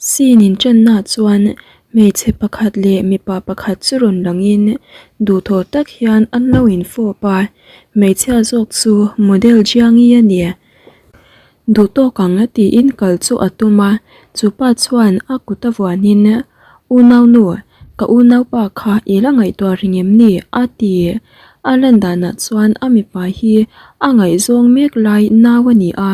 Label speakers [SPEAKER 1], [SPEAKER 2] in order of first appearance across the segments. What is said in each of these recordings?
[SPEAKER 1] Scene inṭannaah chuan hmeichhe pakhat leh mipa pakhat chu rawn langin duhthawh tak hian an lo infawp a, hmeichhia zawk chu model Jiangi a ni. Duh tawk ang tiin kal chu a tum a, chupa chuan a kut a vuanin, Unaunu, ka unaupa kha i la ngaihtuah ring em ni? a ti. A lan danah chuan a mipa hi a ngaihzawng mek lai nau a ni a,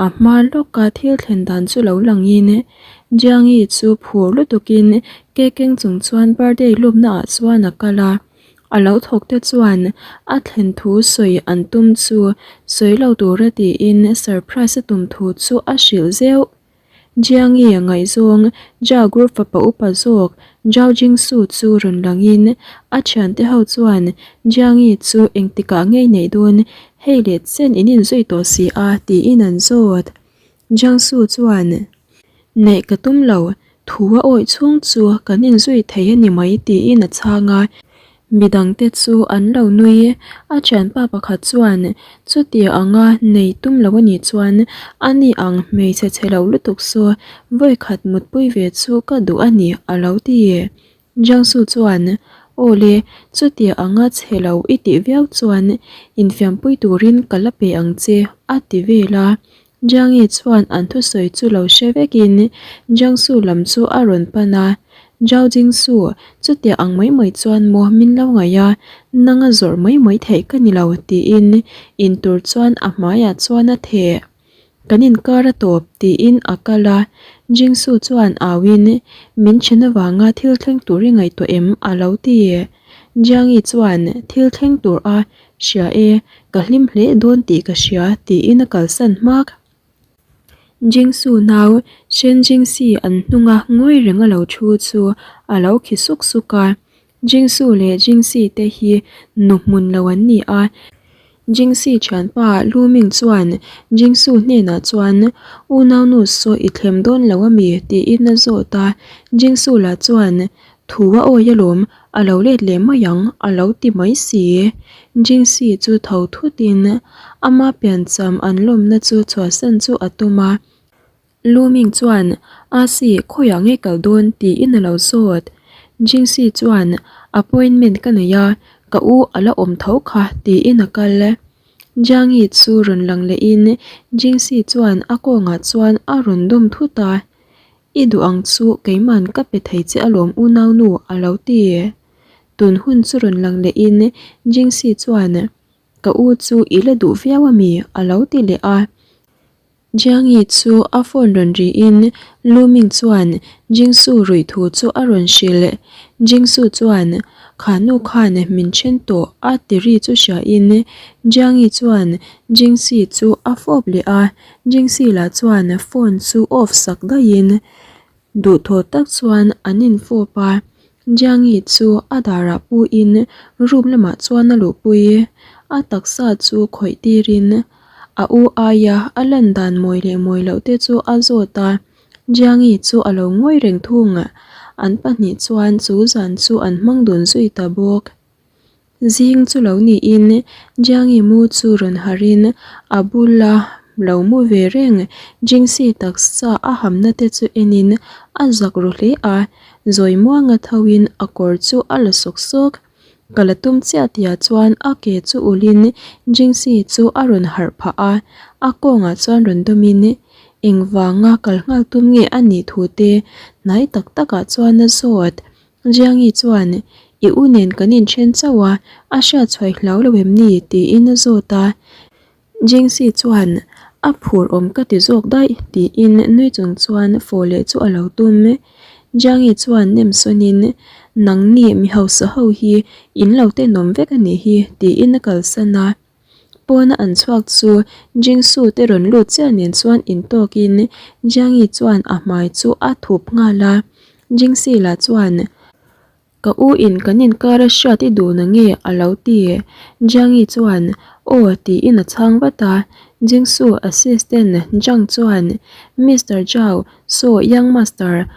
[SPEAKER 1] a hma lawka thil thlen dan chu lo langin Jiangi chu phur lutukin cake keng chung chuan birthday lawmnaah chuan a kal a. A lo thawk te chuan a thlen thu sawi an tum chu sawi lo tura tiin surprise a tum thu chu a hrilh zeuh. Jiangi a ngaihzawng Jia Group fapa upa zawk Zhao Jingsu chu rawn langin a thiante ho chuan Jiangi chu engtikah ngei neih dawn hei leh chen in inzui tawh si a tiin an zawt. Jiangsu chuan Neih ka tum lo, thu a awih chhung chu kan inzui thei a ni mai tiin a chhang a. Midangte chu an lo nui. A thianpa pakhat chuan chutia anga nei tum lo a nih chuan a ni ang hmeichhe chhe lo lutuk saw vawikhat mutpui ve chu ka duh a ni a lo ti. Jiangsu chuan Aw le, chutia anga chhe lo i tih viau chuan infiampui turin ka la pe ang che a ti vel a. Jiangi chuan an thusawi chu lo hre vekin Jiangsu lam chu a rawn pan a, Zhao Jingsu, chutia ang mai mai chuan maw min lo ngaih a, nanga zawrh mai mai theih ka ni lo tiin in tur chuan a hmaiah chuan a theh. Kan inkar a tawp tiin a kal a, Jingsu chuan auin min then avanga thil thleng tur i ngaihtuah em a lo ti. Jiangi chuan thil thleng tur a Hria e, ka hlim hle dawn tih ka hria, tiin a kalsan hmak. Jingsu nau Shen Jingsi an hnunga ngawi reng a lo thu chu a lo khi suk suk a. Jingsu leh Jingsi te hi nu hmun lo an ni a. Jingsi thianpa Lu Ming chuan Jingsu hnenah chuan, Unaunu saw i thlem dawn lo a mi? tiin a zawt a. Jingsu lah chuan, Thu a awi alawm, A lo let leh mai ang, a lo ti mai si. Jingxi chu tho thutin ama piancham an lawmna chu chhuahsan chu a tum a. Lu Ming chuan, A si, khawiah nge kal dawn? tiin a lo zawt. Jingxi chuan, Appointment ka nei a, ka u a la awm tho kha, tiin a kal. Jiangi chu rawn lang lehin Jingxi chuan a kawngah chuan a rawn dawm thut a. I duh ang chu keiman ka pe thei che alawm unaunu a lo ti. Tun hun chu rawn lang lehin Jingxi chuan ka u chu i la duh viau ami a lo ti leh a. Jiangi chu a phone rawn riin Lu Ming chuan Jingsu ruih thu chu a rawn hrilh. Jingsu chuan Kha nu khan min then tawh a ti ri chu hriain Jiangi chuan Jingxi chu a fawp leh a. Jingxi lah chuan phone chu off sak daihin duhthawh tak chuan an infawp a, Jiangi chu a darah puin room lamah chuan a luhpui. A taksa chu khawih tirin a u aia a lan dan mawi leh mawi loh te chu a zawt a, Jiangi chu a lo ngawi reng thung. An pahnih chuan chu zan chu an hmang dun zui ta bawk. Zing chu lo niin Jiangi mu chu rawn harhin a bula lo mu ve reng Jingxi taksa a hamna te chu enin a zak ru hle a, zawi muanga thoin a kawr chu a la sawk sawk. Ka la tum chiah tihah chuan a ke chu ulhin Jingxi chu a rawn harh phah a, a kawngah chuan rawn dawmin engvanga kal nghal tum nge a nih thu te hnai tak takah chuan a zawt. Jiangi chuan, I u nen kan inthen chauh a, a hriat chhuai hlau lo em ni? tiin a zawt a. Jingxi chuan, A phur awm ka ti zawk daih, tiin nui chung chuan fawh leh chu a lo tum. Jiangi chuan nem sawnin, Nangni mi hausa ho hi in lo tenawm vek a nih hi, tiin a kalsan a. Pawna an chhuak chu Jingsu te rawn lut chiah nen chuan intawkin Jiangi chuan a hmai chu a thup nghal a. Jingsi lah chuan, Ka u in kan inkar a hriat i duh na nge? a lo ti. Jiangi chuan, Aw tiin a chhang vat a. Jingsu assistant Zhang chuan, Mister Zhao, saw young master,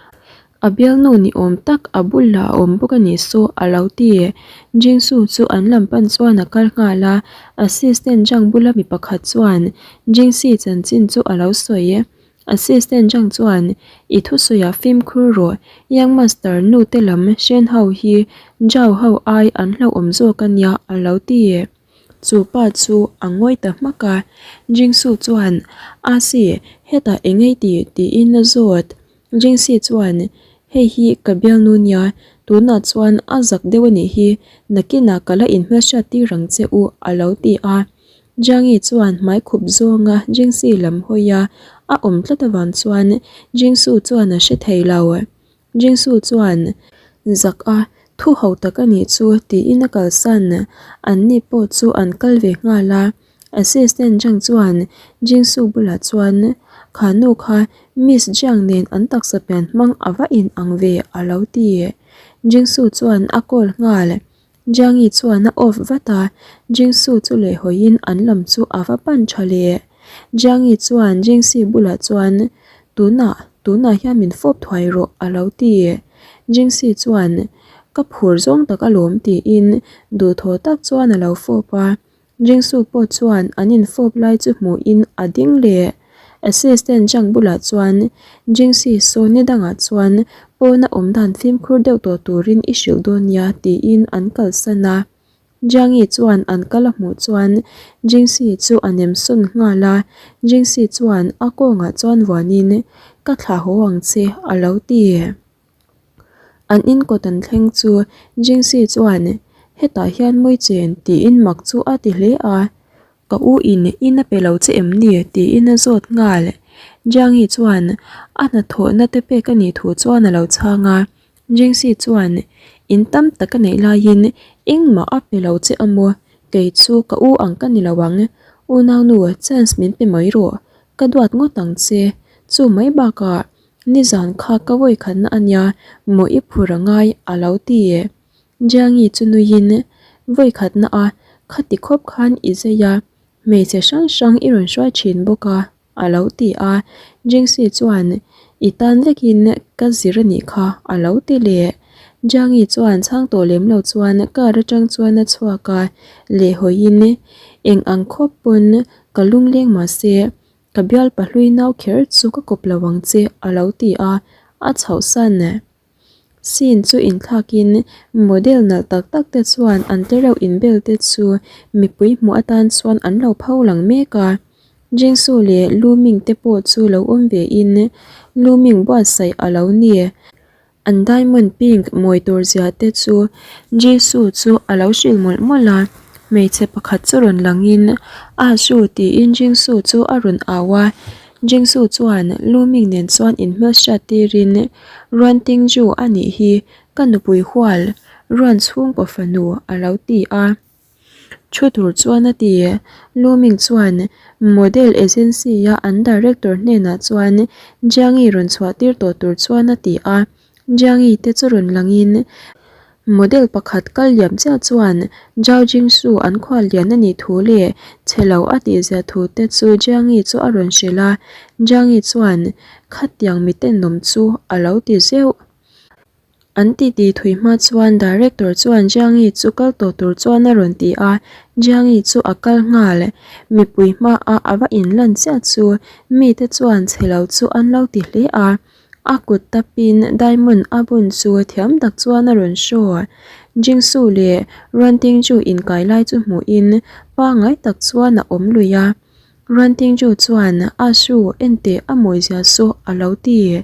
[SPEAKER 1] A bialnu ni awm tak a bulah a awm bawk a nih saw a lo ti. Jingsu chu an lam pan chuan a kal nghal a, assistant Zhang bula mi pakhat chuan Jingsi chanchin chu a lo sawi. Assistant Zhang chuan, I thusawiah fimkhur rawh, Young Master nu te lam Shen ho hi Zhao ho ai an hlauhawm zawk a nia a lo ti. Chu pa chu a ngawi ta hmak a, Jingsu chuan, Asi, hetah eng ei ti? tiin a zawt. Jingsi chuan, Hei hi ka bialnu nia, tunah chuan a zak deuh a nih hi, nakinah ka la inhmelhriat tir ang che u a lo ti a. Jiangi chuan hmai khup zawnga Jingsi lam hawi a a awm tlat avang chuan Jingsu chuan a hre thei lo. Jingsu chuan, Zak a, thu ho tak a nih chu tiin a kalsan. Anni pawh chu an kal ve nghal a. Assistant Zhang chuan Jingsu bulah chuan, Kha nu kha Miss Jiang nen an taksa pian hmang a va in ang ve a lo ti. Jingsu chuan a call nghal. Jiangi chuan a off vat a, Jingsu chu lehhawiin an lam chu a va pan tha leh. Jiangi chuan Jingsi bulah chuan, Tunah, tunah hian min fawp thuai rawh a lo ti. Jingsi chuan, Ka phur zawng tak alawm tiin duhthawh tak chuan a lo fawp a. Jingsu pawh chuan an infawp lai chu hmuhin a ding leh. Assistant Zhang bulah chuan Jingsi saw ni dangah chuan pawna awm dan fimkhur deuh tawh turin i hrilh dawn nia tiin an kalsan a. Jiangi chuan an kal a hmuh chuan Jingsi chu a nem sawn nghal a, Jingsi chuan a kawngah chuan vuanin Ka thlah haw ang che a lo ti. An in kawt an thleng chu Jingsi chuan hetah hian mawi chen tiin mak chu a ti hle a, ka u in in a pe lo che em ni tiin a zawt nghal. Jiangi chuan a hnathawhna te pek a nih thu chuan a lo chhang a, Jingsi chuan in tam tak a neih laiin engmah a pe lo che amaw kei chu ka u ang ka ni lo ang, unaunu chance min pe mai rawh ka duat ngawt ang che, chu mai bakah Nizan kha ka vawi khatna a nia maw i phur a ngai a lo ti e. Jiangi chu nuiin vawi khatna a khati khawp khan i zai a, hmeichhe hrang hrang i rawn hruai thin bawk a a lo ti a. Jingxi chuan i tan vekin ka zir a nih kha a lo ti leh. Jiangi chuan chhang tawh lem lo chuan car atang chuan a chhuak a, lehhawiin eng ang khawp pawn ka lungleng mahse Ka bial pahlui nau kher chu ka kawp lo ang che a lo ti a, a chhoh san. Scene chu inthlakin model nalh tak tak te chuan an te reuh inbel te chu mipui hmuh atan chuan an lo pho lang mek a. Jingsu leh Lu Ming te pawh chu lo awm ve in Lu Ming buatsaih a lo ni. An diamond pink mawi tur zia te chu Jisoo chu a lo hrilh mawlh mawlh a, hmeichhe pakhat chu rawn langin Ah Shu tiin Jingsoo chu a rawn au a, Jingsoo chuan Lu Ming nen chuan inhmelhriat tirin Ruan Tingju a nih hi ka nupui hual Ruan chhungkaw fanu a lo ti a. Thu tur chuan a ti. Lu Ming chuan Model Agency-a an director hnenah chuan Jiangi rawn chhuah tir tawh tur chuan a ti a. Jiangi te chu rawn langin model pakhat kal liam chiah chuan Zhao Jingsu an khual lian a nih thu leh chhe lo a tih zia thu te chu Jiangi chu a rawn hrilh a. Jiangi chuan khatiang miten awm chu a lo ti zeuh. An titi thui hma chuan Director chuan Jiangi chu kal tawh tur chuan a rawn ti a, Jiangi chu a kal nghal. Mipui hmaah a va inlan chiah chu mite chuan chhe lo chu an lo ti hle a, a kut tapin diamond a bun chu thiam tak chuan a rawn show. Jingsu leh Ruantingju inkai lai chu hmuhin pangngai tak chuan a awm lui a. Ruantingju chuan a su enteh a mawizia saw a lo ti.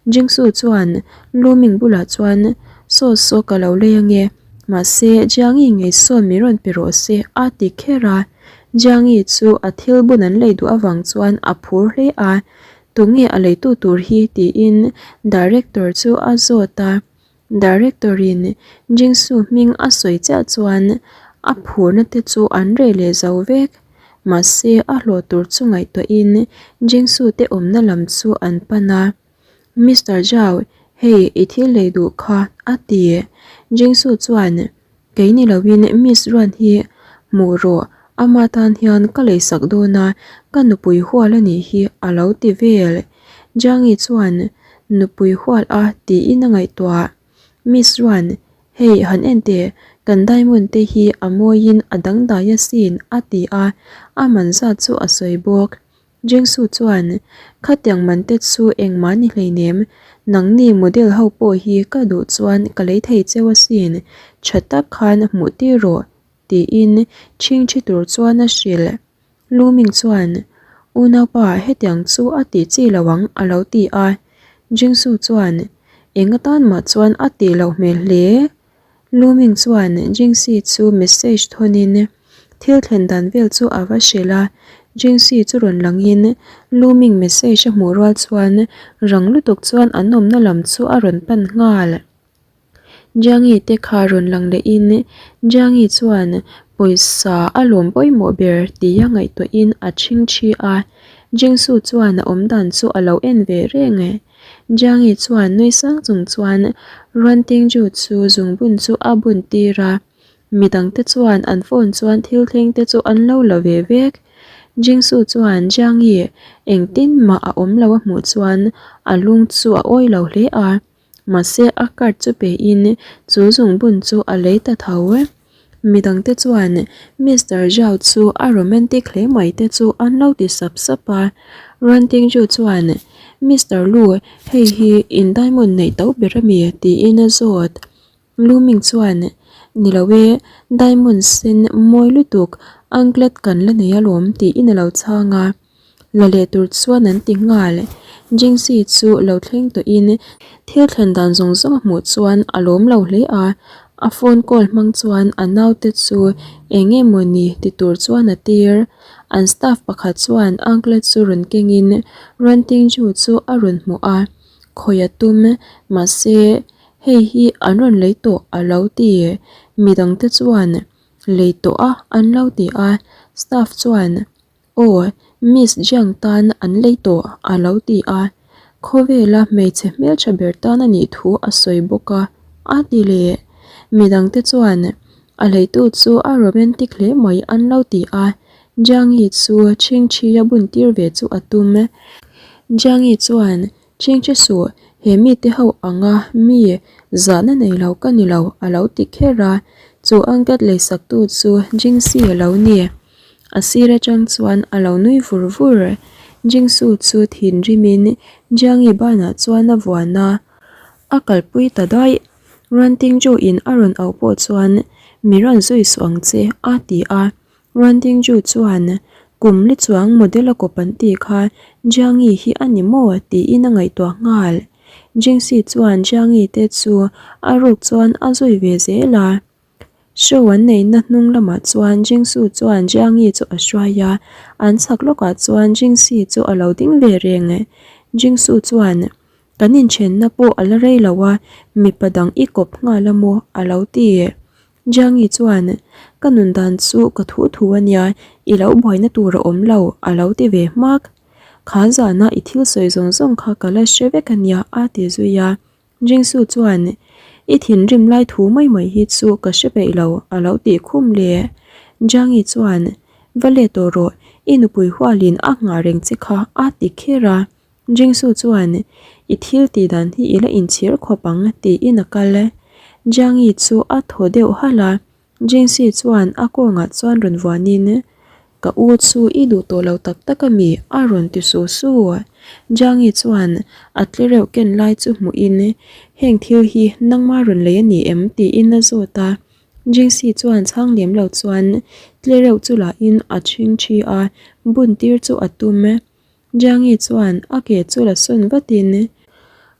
[SPEAKER 1] Jingsu chuan Luming bulah chuan Saw saw ka lo lei ange, mahse Jiangi ngei sawn min rawn pe rawh se a ti kher a. Jiangi chu a thil bun an lei duh avang chuan a phur hle a, Tunge a leitu tur hi tiin director chu a zawt a. Director in Jingsu hming a sawi chiah chuan a phurna te chu an reh leh zo vek. Mahse a hlawh tur chu ngaihtuahin Jingsu te awmna lam chu an pan a. Mister Zhao, hei i thil lei duh kha a ti. Jingsu chuan kei ni loin Miss Ruan hi hmuh rawh, ama tan hian ka leisak dawn a, ka nupui hual a nih hi a lo ti vel. Jiangi chuan Nupui hual a tiin a ngaihtuah. Miss Ruan, hei han en teh, kan diamond te hi a mawiin a dangdai asin a ti a, a man zat chu a sawi bawk. Jingsu chuan, Khatiang man te chu engmah ni hleinem, nangni model ho pawh hi ka duh chuan ka lei thei cheu asin, tha tak khan hmuh tir rawh, tiin chhingchhi tur chuan a hrilh. Luming chuan, Unaupa, hetiang chu a tih chi lo ang, a lo ti a. Jingsu chuan, Eng atan mah chuan a tih loh hmel hle. Luming chuan Jingxi chu message thawnin thil thlen dan vel chu a va hrilh a. Jingxi chu rawn langin Luming message a hmuh rual chuan rang lutuk chuan an awmna lam chu a rawn pan nghal. Jiangi te kha rawn lang lehin Jiangi chuan pawisa a lawm pawimawh ber tia ngaihtuahin a chhingchhi a. Jingsu chuan a awmdan chu a lo en ve reng. Jiangi chuan nui sang chung chuan Ruantingju chu zungbun chu a bun tir a. Midangte chuan an phone chuan thil thleng te chu an lo la ve vek. Jingsu chuan Jiangi engtin mah a awm lo a hmuh chuan a lung chu a awi lo hle a. Mahse a card chu pe in chu zungbun chu a lei ta tho. Midangte chuan Mister Zhao chu a romantic hle mai te chu an lo ti sap sap a. Ruan Tingju chuan Mister Lu hei hi in diamond neih to ber ami tiin a zawt. Lu Ming chuan Ni lo e, diamond sen mawi lutuk anklet kan la nei alawm tiin a lo chhang a. La leh tur chuan an ti nghal. Jingxi chu lo thleng tawhin thil thlen dan zawng zawng a hmuh chuan a lawm lo hle a, a phone call hmang chuan a naute chu eng nge mawni ti tur chuan a tir. An staff pakhat chuan anklet chu rawn kengin Ruan Tingju chu a rawn hmuh a, khawi a tum mahse hei hi an rawn lei tawh a lo ti. Midangte chuan lei tawh a an lo ti a, staff chuan Aw, Miss Jiang tan an lei tawh a lo ti a, khawvela hmeichhe hmeltha ber tan a nih thu a sawi bawk a, a ti leh. Midangte chuan a leitu chu a romantic hle mai an lo ti a, Jiangi chu chhingchhia bun tir ve chu a tum. Jiangi chuan Chhingchhe suh, he mite ho anga mi zahna nei lo ka ni lo a lo ti kher a, chu angkat leisaktu chu Jingxi a lo ni. A sir atang chuan a lo nui vur vur. Jingsu chu thinrimin Jiangi banah chuan a vuan a, a kalpui ta daih. Ruan Tingju in a rawn auh pawh chuan mi rawn zui suh ang che a ti a. Ruan Tingju chuan kum li chuang model a kawp an tih kha Jiangi hi a ni maw tiin a ngaihtuah nghal. Jingxi chuan Jiangi te chu a ruk chuan a zui ve zel a. Show an neihna hnung lamah chuan Jingsu chuan Jiangi chu a hruai a, an chhak lawkah chuan Jingxi chu a lo ding ve reng. Jingsu chuan, Kan inthenna pawh a la rei lo a, mipa dang i kawp nghal a maw? a lo ti. Jiangi chuan, Ka nun dan chu ka thu thu a nia, i lo buaina tur a awm lo, a lo ti ve hmak. Kha zana i thil sawi zawng zawng kha ka la hre vek a nia, a ti zui a. Jingsu chuan, I thinrim lai thu mai mai hi chu ka hre peih lo, a lo tih khum le. Jiangi chuan, Va let tawh rawh, i nupui hualin a nghah reng che kha, a ti kher a. Jingsu chuan, I thil tih dan hi i la inchhir khawp ang, tiin a kal. Jiangi chu a thaw deuh halh a. Jingxi chuan a kawngah chuan rawn vuanin, Ka u chu i duh tawh lo tak tak a mi? a rawn ti su su. Jiangi chuan a tlereuh ken lai chu hmuhin, Heng thil hi nangma rawn lei a ni em? tiin a zawt a. Jingxi chuan chhang lem lo chuan tlereuh chu lahin a chhing thi a, bun tir chu a tum. Jiangi chuan a ke chu la sawn vatin,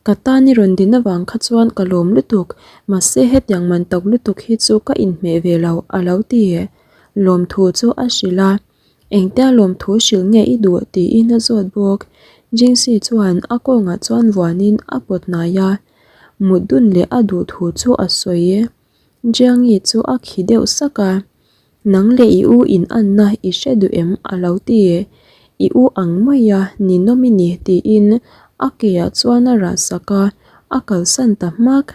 [SPEAKER 1] Ka tan i rawn din avang kha chuan ka lawm lutuk, mahse hetiang man tawk lutuk hi chu ka inhmeh ve lo, a lo ti. Lawmthu chu a hrilh a, Engtia lawmthu hrilh nge i duh? tiin a zawt bawk. Jingxi chuan a kawngah chuan vuanin a pawt hnai a, mut dun leh a duh thu chu a sawi. Jiangi chu a khi deuh sak a. Nang leh i u in anna i hre duh em? a lo ti. I u ang mai a, ninawm i ni tiin a keah chuan a rah sak a, a kalsan ta hmak.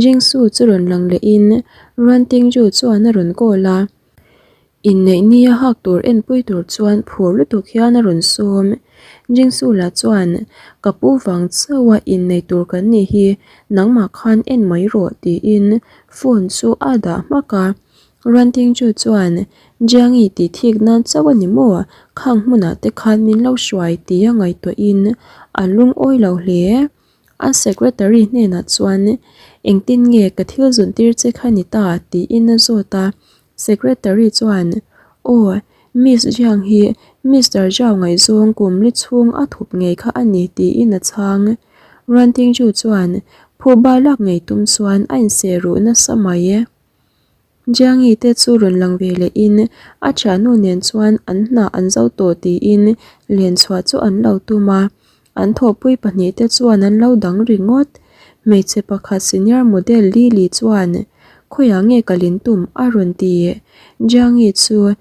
[SPEAKER 1] Jingsu chu rawn lang lehin Ruan Tingju chuan a rawn call a. Inneih nia hak tur enpui tur chuan phur lutuk hian a rawn sawm. Jingsu lah chuan, Ka pu vang chauha innei tur kan nih hi, nangmah khan en mai rawh tiin phone chu a dah hmak a. Ruantingchu chuan, Jiangi tih thik nan chauh a ni maw? Khang hmunah te khan min lo hruai tia ngaihtuahin a lungawi lo hle. A secretary hnenah chuan, Engtin nge ka thil zuntir che kha ni ta? tiin a zawt a. Secretary chuan, Aw, Miss Jiang hi Mister Zhao ngaihzawng kum li chhung a thup ngei kha a ni tiin a chhang. Ruantingchu chuan phuba lak ngei tum chuan a inseh ruh nasa mai. Jiangi te chu rawn lang ve leh in a thiannu nen chuan an hna an zo tawh tiin len chhuah chu an lo tum a, an thawhpui pahnih te chuan an lo dang ringawt. Hmeichhe pakhat senior model Lily chuan khawiah nge ka lin tum a rawn ti. Jiangi chu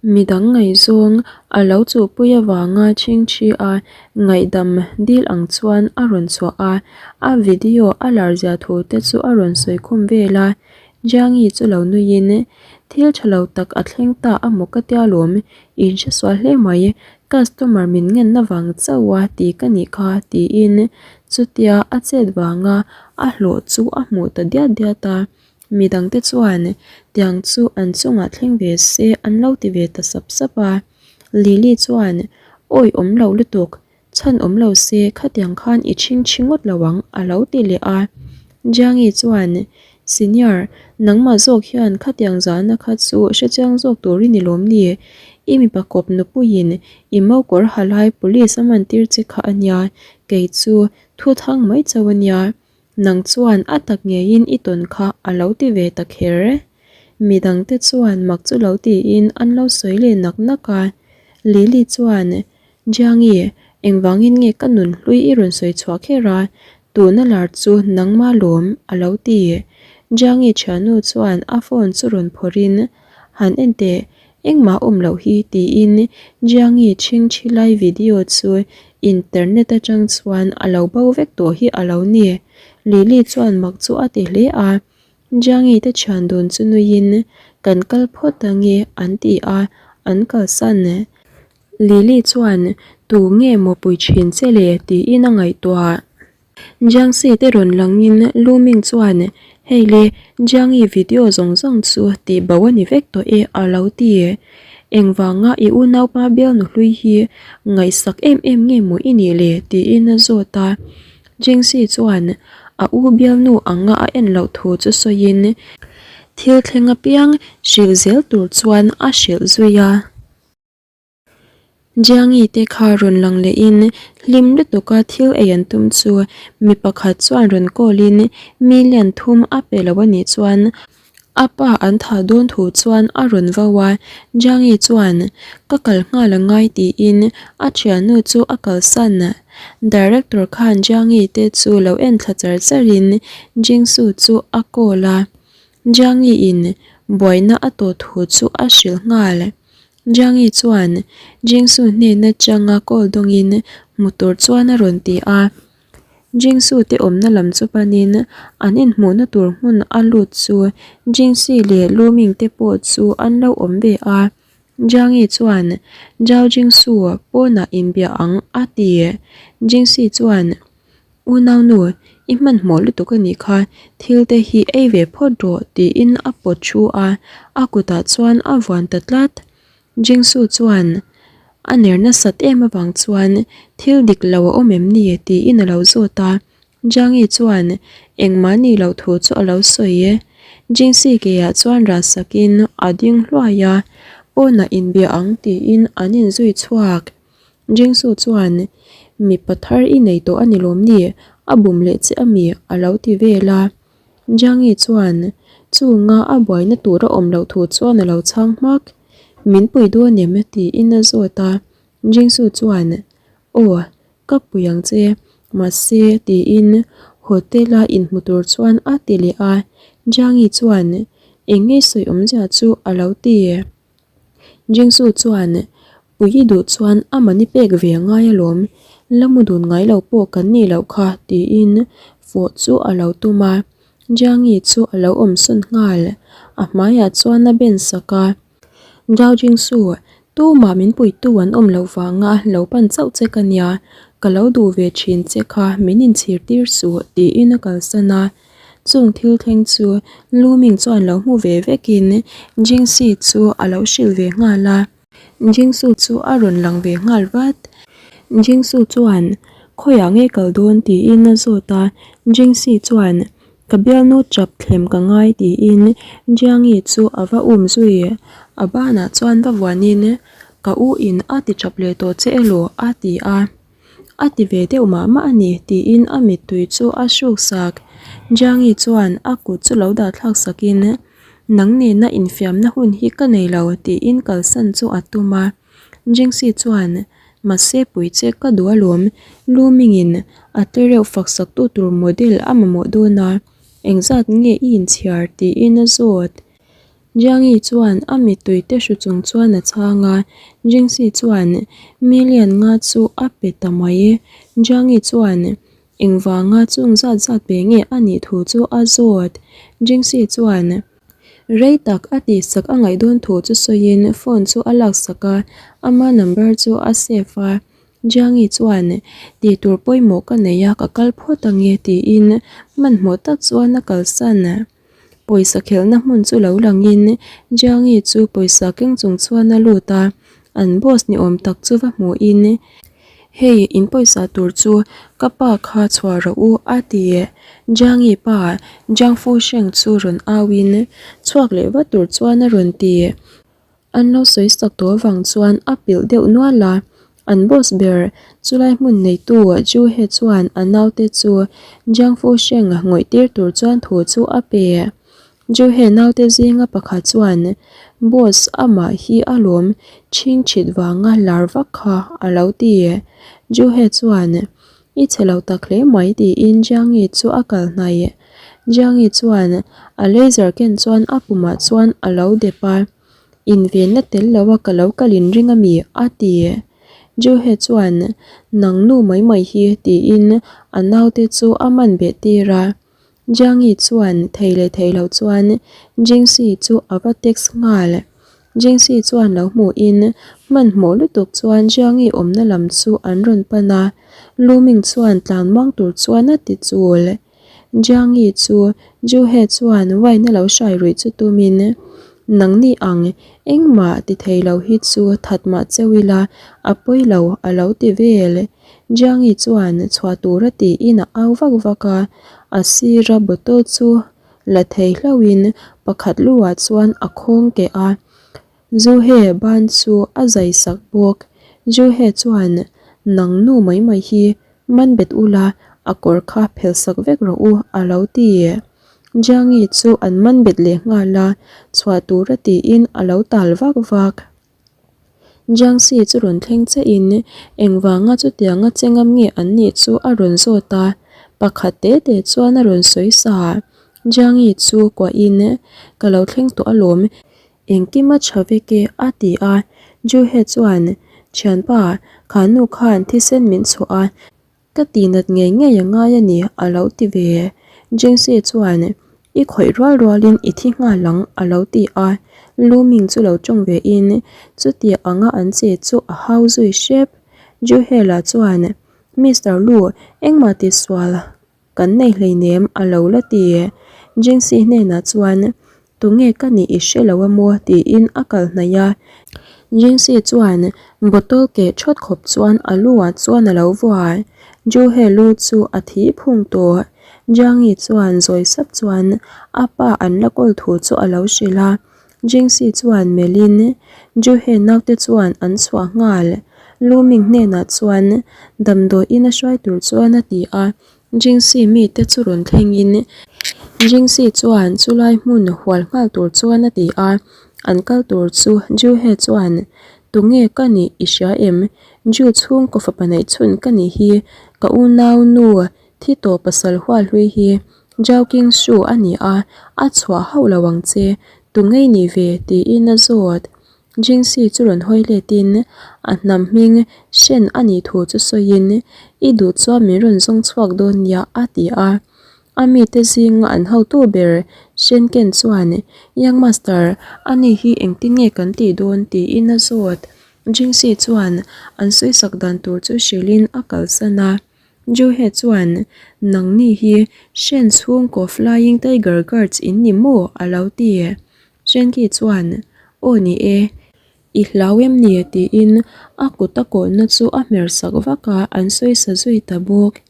[SPEAKER 1] Midang ngaihzawng a lo chuhpui avanga chhingchhi a ngaihdam dil ang chuan a rawn chhuah a, a video a lar zia thu te chu a rawn sawi khum vel a. Jiangi chu lo nuiin, Thil tha lo tak a thleng ta a maw ka tia lawm, in hre sual hle mai, customer min ngenna vang chauh a ti ka nih kha tiin chutia a chet vanga a hlawh chu a hmuh ta diat diat a. Mi dangte chuan tiang chu an chungah thleng ve se an lo ti ve ta sap sap a. Lily chuan, Awi awm lo lutuk, chhan awm lo se khatiang khan i chhing chhi ngawt lo ang a lo ti leh a. Jiangi chuan, Senior, nangmah zawk hian khatiang zahna kha chu hrechiang zawk tur i ni lawm ni? I mipa kawp nupuiin i mokawr ha lai police a man tir che kha a nia, kei chu thu thang mai chauh a nia. Nang chuan a tak ngeiin i tawn kha a lo ti ve ta kher. Midangte chuan mak chu lo tiin an lo sawi leh nak nak a. Lily chuan, Jiangi, engvangin nge ka nun hlui i rawn sawi chhuah kher a? Tuna lar chu nangma lawm, a lo ti. Jiangi thiannu chuan a phone chu rawn phawrhin, Han en teh, Engmah awm loh hi tiin Jiangi chhingchhi lai video chu internet atang chuan a lo bo vek tawh hi a lo ni. Lily chuan mak chu a ti hle a, Jiangi te thian dun chu nuiin kan kal phawt ange an ti a, an kalsan. Lily chuan tu nge maw pui thin che le tiin a ngaihtuah. Jiangxi te rawn langin Lu Ming chuan, Hei le, Jiangyi video zawng zawng chu tih bo a ni vek tawh e a lo ti. Engvanga i unaupa bialnu hlui hi ngaihsak em em nge maw i nih le? tiin a zawt a. Jiangxi chuan a u bialnu anga a en loh thu chu sawiin thil thleng apiang hrilh zel tur chuan a hrilh zui a. Jiangi te kha rawn lang lehin hlim lutuka thil ei an tum chu mi pakhat chuan rawn call in million thum a pe lo a nih chuan a pa an thah dawn thu chuan a rawn vo a, Jiangi chuan ka kal nghal a ngai tiin a thiannu chu a kalsan. Director khan Jiangi te chu lo en thla char char in Jingsu chu a call a, Jiangi in buaina a tawh thu chu a hrilh nghal. Jiangi chuan Jingsu hnena changa call dawngin hmu tur chuan a rawn ti a. Jingsu te awmna lam chu panin an inhmuhna tur hmun a lut chu Jingsi leh Luming te pawh chu an lo awm ve a. Jiangi chuan Zhao Jingsu pawnah inbia ang a ti. Jingsi chuan Unaunu, i hmanhmawh lutuk a nih kha, thil te hi ei ve phawt rawh tiin a pawt thu a, a kutah chuan a vuan ta tlat. Jingsu chuan a ner nasat em avang chuan thil dik lo a awm em ni tiin a lo zawt a, Jiangi chuan engmah ni loh thu chu a lo sawi e. Jingsi keiah chuan rah sakin a ding hluai a, pawnah inbia ang tiin an inzui chhuak. Jingsu chuan, Mipa thar i nei tawh a ni lawm ni? A bum leh che a mi? a lo ti vel a. Jiangi chuan, Chunga a buaina tur a awm loh thu chuan a lo chhang hmak. Min pui dawn em? tiin a zawt a. Jingsu chuan, Aw, ka pui ang che. Mahse, tiin hotel-a inhmu tur chuan a ti leh a. Jiangi chuan, Eng nge sawi awmzia chu? a lo ti. Jingsu chuan, Pui i duh chuan a mani pek ve a ngai alawm, la mu dun ngai lo pawh kan nih loh kha, tiin fawh chu a lo tum a. Jiangi chu a lo awm sawn nghal, a hmaiah chuan a ben sak a. Zhao Jingsu, tumah min puitu an awm loh vanga lo pan chauh che ka nia, ka lo duh ve thin che kha min inchhir tir suh, tiin a kalsan a. Chung thil thleng chu Lu Ming chuan lo hmu ve vekin Jingxi chu a lo hrilh ve nghal a. Jingsu chu a rawn lang ve nghal vat. Jingsu chuan, Khawiah nge kal dawn? tiin a zawt a. Jingxi chuan, Ka bialnu chap thlem ka ngai tiin Jiangi chu a va um zui. A banah chuan va vuanin, Ka u in a ti chap leh tawh che elaw? a ti a. A ti ve deuh mah mah a ni tiin a mittui chu a hruk sak. Jiangi chuan a kut chu lo dah thlak sakin, Nang nena infiamna hun hi ka nei lo tiin kalsan chu a tum a. Jingxi chuan, Mahse pui che ka duh alawm, Lu Mingin a tle reuh fak saktu tur model a mamawh dawn a, engzat nge i inchhiar tiin a zawt. Jiangi chuan a mittui te hru chung chuan a chhang a, Jingxi chuan million nga chu a pe ta mai. Jiangi chuan engvanga chung zat zat pe nge a nih thu chu a zawt. Jingxi chuan rei tak a tihsak a ngaih dawn thu chu sawiin phone chu a laksak a, ama number chu a save a. Jiangi chuan tih tur pawimawh ka nei a, ka kal phawt ange tiin hmanhmawh tak chuan a kalsan. Pawisa khelhna hmun chu lo langin Jiangi chu pawisa keng chung chuan a lut a, an boss ni awm tak chu va hmuhin, Hei in pawisa tur chu ka pa kha chhuah rawh u a ti. Jiangi pa Jiang Fusheng chu rawn auin chhuak leh vat tur chuan a rawn ti. An lo sawi sak tawh avang chuan a pilh deuh nual a, an boss ber chulai hmun neitu Ju He chuan a naute chu Jiang Fu Sheng ngawih tir tur chuan thu chu a pe. Ju He naute zinga pakhat chuan, Boss amah hi a lawm chhing chhit vanga lar vak kha a lo ti. Ju He chuan, I chhe lo tak hle mai tiin Jiangi chu a kal hnaih. Jiangi chuan a laser ken chuan a pumah chuan a lo dep a, Invenna tel lo a ka lo kal in ring a mi? a ti. Juhe chuan, Nang nu mai mai hi tiin a naute chu a man beh tir a. Jiangi chuan thei leh thei lo chuan Jingxi chu a va text nghal. Jingxi chuan lo hmuhin hmanhmawh lutuk chuan Jiangi awmna lam chu an rawn pan a, Luming chuan tlan muang tur chuan a ti chul. Jiangi chu Juhe chuan wine a lo hrai ruih chu tumin, Nangni ang, engmah ti thei lo hi chu that mah cheu ila, a pawi lo a lo ti vel. Jiangi chuan chhuah tura tiin a au vak vak a, a sira bottle chu la thei hlauhin pakhat luah chuan a khawng keh a, Juhe ban chu a zai sak bawk. Juhe chuan, Nang nu mai mai hi man bet ula, a kawr kha phel sak vek rawh u a lo ti. Jiangi chu an man bet leh nghal a, chhuah tura tiin a lo tal vak vak. Jiangxi chu rawn thleng chiahin engvanga chutianga che ngam nge an nih chu a rawn zawt a, pakhat te te chuan a rawn sawi sa. Jiangi chu kuahin, Ka lo thleng tawh alawm, engkim a tha vek e a ti a. Juhe chuan, Thianpa, kha nu khan thisen min chhuah a, Ka tihnat ngei ngei a ngai a ni, a lo ti ve. Jingxi chuan, I khawih rual rualin i thi nghal ang, a lo ti a. Lu Ming chu lo tawng ve in, chutia anga an che chu a hau zui hrep. Juhela chuan, Mister Lu, engmah tisual kan nei hleinem, a lo la ti. Jingxi hnenah chuan, Tunge ka nih i hre lo a maw? tiin a kal hnaih a. Jinxi chuan bottle keh thawt khawp chuan a lu ah chuan a lo vua. Juhe lu chu a thi phung tawh. Jiangi chuan zawi sap chuan a pa an la kawl thu chu a lo hrilh a. Jinxi chuan melhin Juhe naute chuan an chhuah nghal. Lu Ming hnenah chuan damdawiin a hruai tur chuan a ti a. Jingxi mite chu rawn thlengin Jingxi chuan chulai hmun hual nghal tur chuan a ti a, an kal tur chu Juhe chuan Tunge ka nih i hria em? Ju chhungkaw fapa neih chhun ka nih hi ka unau nu thi tawh pasal hual hlui hi Zhao Qingshu a ni a, a chhuah hauh lo ang che, tunge i nih ve? tiin a zawt. Jingxi chu rawn hawi letin a hnam hming hren a nih thu chu sawiin, I duh chuan min rawn zawng chhuak dawn nia a ti a. A mite zinga an hotu ber Shen Ken chuan, Young Master, ani hi engtin nge kan tih dawn? tiin a zawt. Jingxi chuan an sawisak dan tur chu hrilhin a kalsan a. Juhe chuan, Nangni hi Shen chhungkaw Flying Tiger Guards in ni maw? a lo ti. Shenki chuan, Aw ni e, i hlau em ni? tiin a kut a kawhna chu a hmer sak vak a, an sawi sa zui ta bawk.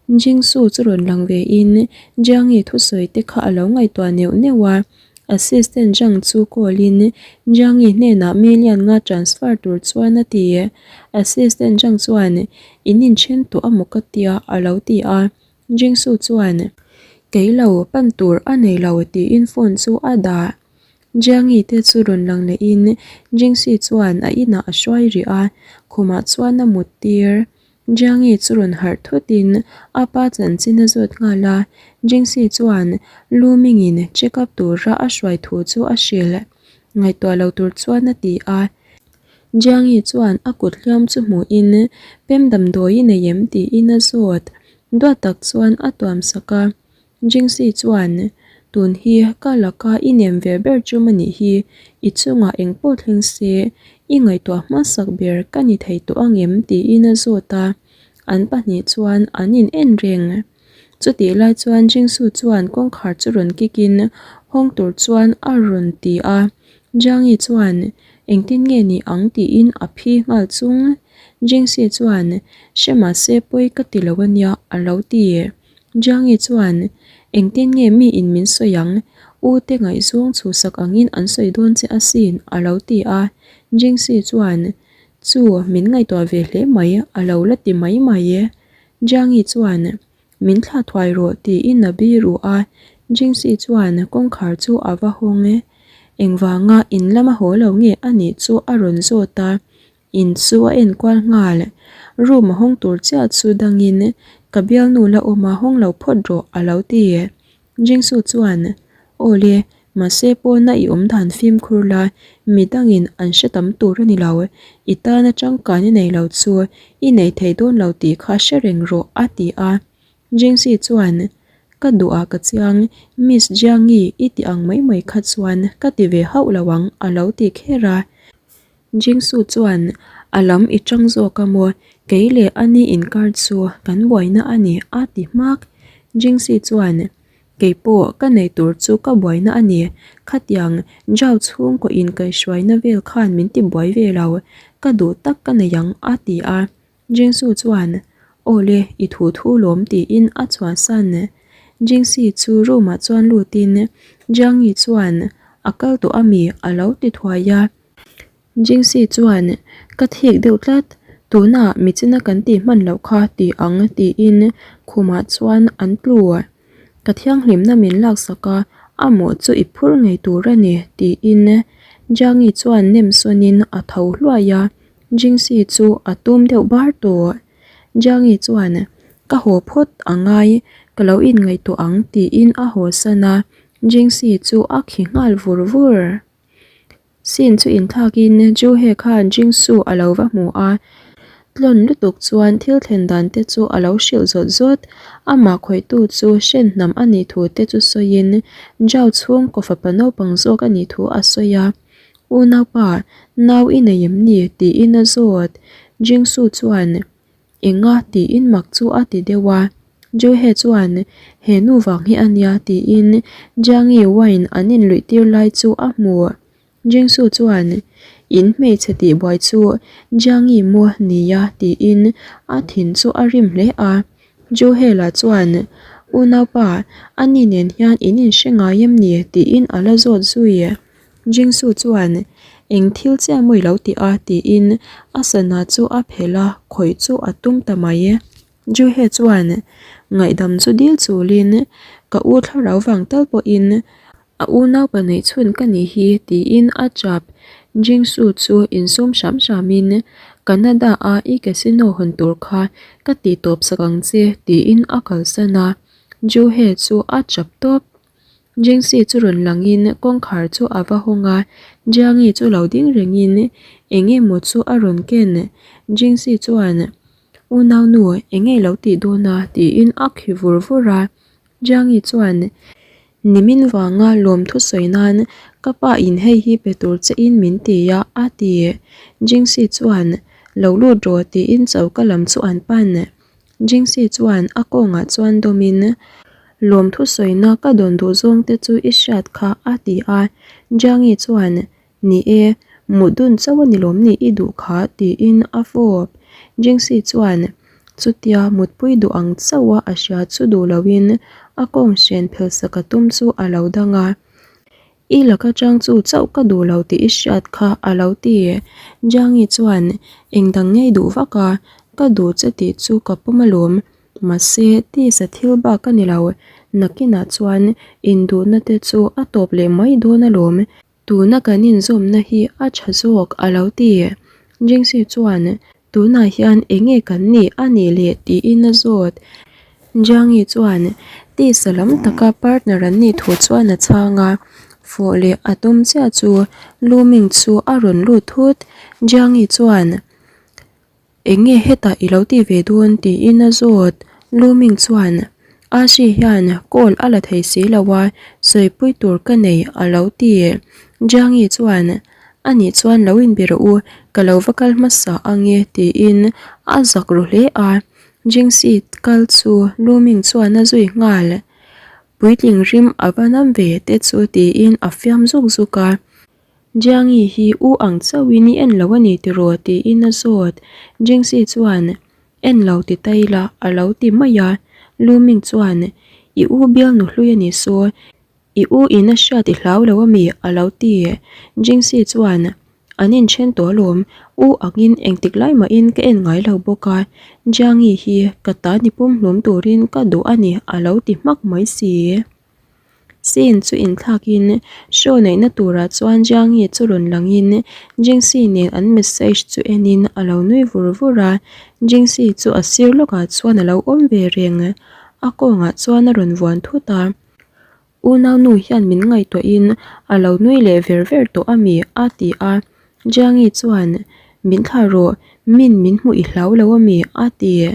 [SPEAKER 1] Jingsu chu rawn lang ve in Jiangi thusawi te kha a lo ngaihtuah neuh neuh a, Assistant Zhang chu call in Jiangi hnenah million nga transfer tur chuan a ti. Assistant Zhang chuan in inthen tawh a maw ka tia a lo ti a, Jingsu chuan kei lo pan tur a nei lo tiin phone chu a dah. Jiangi te chu rawn lang leh in Jingsi chuan a inah a hruai rih a, khumah chuan a mut tir. Jiangi chu rawn harh thutin a pa chanchin a zawt nghal a, Jingsi chuan Lu Mingin check up tura a hruai thu chu a hrilh. Ngaihtuah lo tur chuan a ti a. Jiangi chuan a kut hliam chu hmuhin pem damdawi i nei em tiin a zawt. Duat tak chuan a tuam sak a. Jingsi chuan, Tun hi ka laka i nem ve ber chum a nih hi, i chungah eng pawh thleng se, i ngaihtuah hmasak ber ka ni thei tawh angem? tiin a zawt a, an pahnih chuan an in en reng. Chutih lai chuan Jingsu chuan kawngkhar chu rawn kik in hawng tur chuan a rawn ti a, Jiangi chuan, Engtin nge ni ang? tiin a phi nghal chung. Jingsi chuan, Hre mahse pawi ka ti lo a nia, a lo ti. Jiangi chuan, Engtin nge mi in min sawi ang? U te ngaihzawng chhuhsak angin an sawi dawn che asin, a lo ti a. Jingsi chuan, Chu, min ngaihtuah ve hle mai, a lo la ti mai mai e. Jiangi chuan, Min thlah thuai rawh, tiin a bi ruh a. Jingsi chuan kawngkhar chu a va hawng e. Engvanga in lama haw lo nge a nih chu a rawn zawt a. In chu a enkual nghal. Room a hawng tur chiah chu dangin ka bialnu la awm a hawng lo phawt rawh a lo ti. Jingsu chuan, Aw le, mahse pawna i awm dan fimkhur la, mi dangin an hre tam tur a ni lo. I tana tangkan i nei lo chu i nei thei dawn lo tih kha hre reng rawh a ti a. Jingsi chuan, Ka duh ah ka chiang, Miss Jiangi i ti ang mai mai kha chuan ka ti ve hauh lo ang a lo ti kher a. Jingsu chuan a lam i tang zawk a maw, kei leh a ni inkar chu kan buaina a ni a ti hmak. Jingsi chuan kei pawh ka nei tur chu ka buaina a ni, khatiang Zhao chhungkaw inkaihhruaina vel khan min ti buai ve lo, ka duh tak ka nei ang a ti a. Jingsu chuan Aw le, i thu thu lawm tiin a chhuahsan. Jingsi chu room ah chuan lutin Jiangi chuan a kal tawh ami a lo ti thuai a. Jingsi chuan, Ka thik deuh tlat, tunah michina kan tih hman loh kha ti ang tiin khumah chuan an tlu. Ka thianghlimna min laksak a, a mawh chu i phur ngei tur a ni tiin Jiangi chuan nem sawnin a tho hluai a, Jingsi chu a tum deuh bar tawh. Jiangi chuan, Ka haw phawt a ngai, ka lo inngaihtuah ang tiin a haw san a, Jingsi chu a khi nghal vur vur. Sin chu inthlakin Juhe khan Jingsu a lo va hmu a, tlawn lutuk chuan thil thlen dan te chu a lo hrilh zawt zawt. Amah khawihtu chu hren hnam a nih thu te chu sawiin Zhao chhungkaw fapa naupang zawk a nih thu a sawi a. Unaupa, nau i nei em ni? tiin a zawt. Jingsu chuan, Enga? tiin mak chu a ti deuh a. Juhe chuan, He nu vang hi a nia tiin Jiangi wine an inluih tir lai chu a hmu. Jingsu chuan, In hmeichhe tihbuai chu Jiangi maw nia tiin a thin chu a rim hle a. Juhe lah chuan, Unaupa, ani nen hian in inhre ngai em ni? tiin a la zawt zui. Jingsu chuan, Eng thil chiah maw i lo ti a? tiin a sana chu a phelh a, khawih chu a tum ta mai. Juhe chuan, Ngaihdam chu dil chulin, ka u thlarau vang tal pawhin a unaupa neih chhun ka nih hi, tiin a chap. Jingsu chu insum hram hramin, Canada-a i casino hawn tur kha ka tih tawp sak ang che, tiin a kalsan a. Juhe chu a chap tawp. Jingsi chu rawn langin kawngkhar chu a va hawng a, Jiangi chu lo ding rengin eng emaw chu a rawn ken. Jingsi chuan, Unaunu, eng nge lo tih dawn a? tiin a khi vur vur a. Jiangi chuan, Nimin vanga lawm thusawi nan ka pa in hei hi pe tur che in min ti a, a ti. Jingsi chuan, Lo lut rawh tiin choka lam chu an pan. Jinxi chuan a kawngah chuan dawmin, Lawmthu sawina ka dawn duh zawng te chu i hriat kha a ti a. Jiangi chuan, Ni e, mut dun chauh a ni lawm ni i duh kha tiin a fawp. Jinxi chuan chutia mutpui duh ang chauha a hria chu duh loin a kawng hren phelsak a tum chu a lo dang a. I laka chang chu chauh ka duh lo tih i hriat kha a lo ti. Jiangi chuan engdang ngei duh vak a, ka duh che tih chu ka pawm alawm. Mahse, tisa thil bak a ni lo. Nakinah chuan induhna te chu a tawp leh mai dawn alawm. Tuna kan inzawmna hi a tha zawk a lo ti. Jingxi chuan, Tunah hian eng nge kan nih a nih le tiin a zawt. Jiangi chuan, Tisa lam taka partner an nih thu chuan a chhang a. Fawh leh a tum chiah chu Lu Ming chu a rawn lut thut. Jiangi chuan, Eng nge hetah i lo ti ve dawn tiin a zawt. Lu Ming chuan, Ashi hian call a la thei si lo a, sawipui tur ka nei a lo ti. Jiangi chuan, A nih chuan lo inbe rawh u, ka lo va kal hmasa ang e tiin a zak ru hle a. Jingxi kal chu Lu Ming chuan a zui nghal. Puitling rim a va nam ve te chu tiin a fiam zuk zuk a. Jiangi hi u ang chauhin i en lo a ni tiraw tiin a zawt. Jingxi chuan, En lo ti ta ila a lo ti mai a. Lu Ming chuan, I u bialnu hlui a ni saw, i u in a hriat i hlau lo a mi a lo ti. Jingxi chuan, An inthen tawh alawm, u angin engtik lai mahin ka en ngai lo bawk a, Jiangi hi ka ta ni pumhlum turin ka duh a ni a lo ti hmak mai si. Scene chu inthlakin show neihna turah chuan Jiangi chu rawn langin Jingxi nen an message chu enin a lo nui vur vur a, Jingxi chu a sir lawkah chuan a lo awm ve reng. A kawngah chuan a rawn vuan thut a, Unau nu hian min ngaihtuahin a lo nui leh ver ver tawh a mi? a ti a, Jiangi chuan Min thlah rawh, min min hmuh i hlau lo a mi? a ti.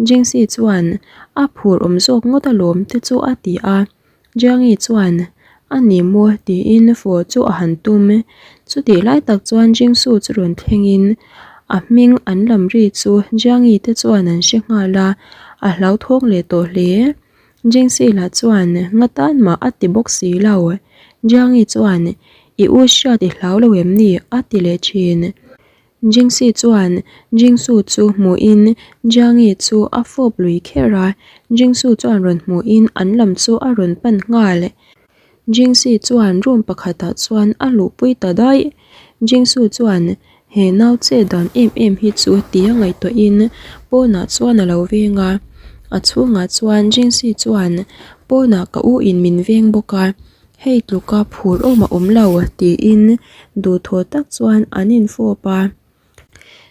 [SPEAKER 1] Jingxi chuan a phur awm zawk ngawt alawm te chu a ti a, Jiangi chuan a ni maw tiin fawh chu a han tum. Chutih lai tak chuan Jingsu chu rawn thlengin a hming an lam ri chu Jiangi te chuan an hre nghal a, a hlauthawng leh tawh hle. Jingxi lah chuan nga tan mah a ti bawk si lo. Jiangi chuan I u hriat i hlau lo em ni? a ti leh thin. Jingxi chuan Jingsu chu hmuhin Jiangi chu a fawp lui kher a, Jingsu chuan rawn hmuhin an lam chu a rawn pan nghal. Jingxi chuan room pakhatah chuan a luhpui ta daih. Jingsu chuan he nau che dan em em hi chu tia ngaihtuahin pawnah chuan a lo veng a, a chhungah chuan Jingxi chuan pawnah ka u in min veng bawk a, Hei tluka phur awm a awm lo tiin duhthawh tak chuan an infawp a.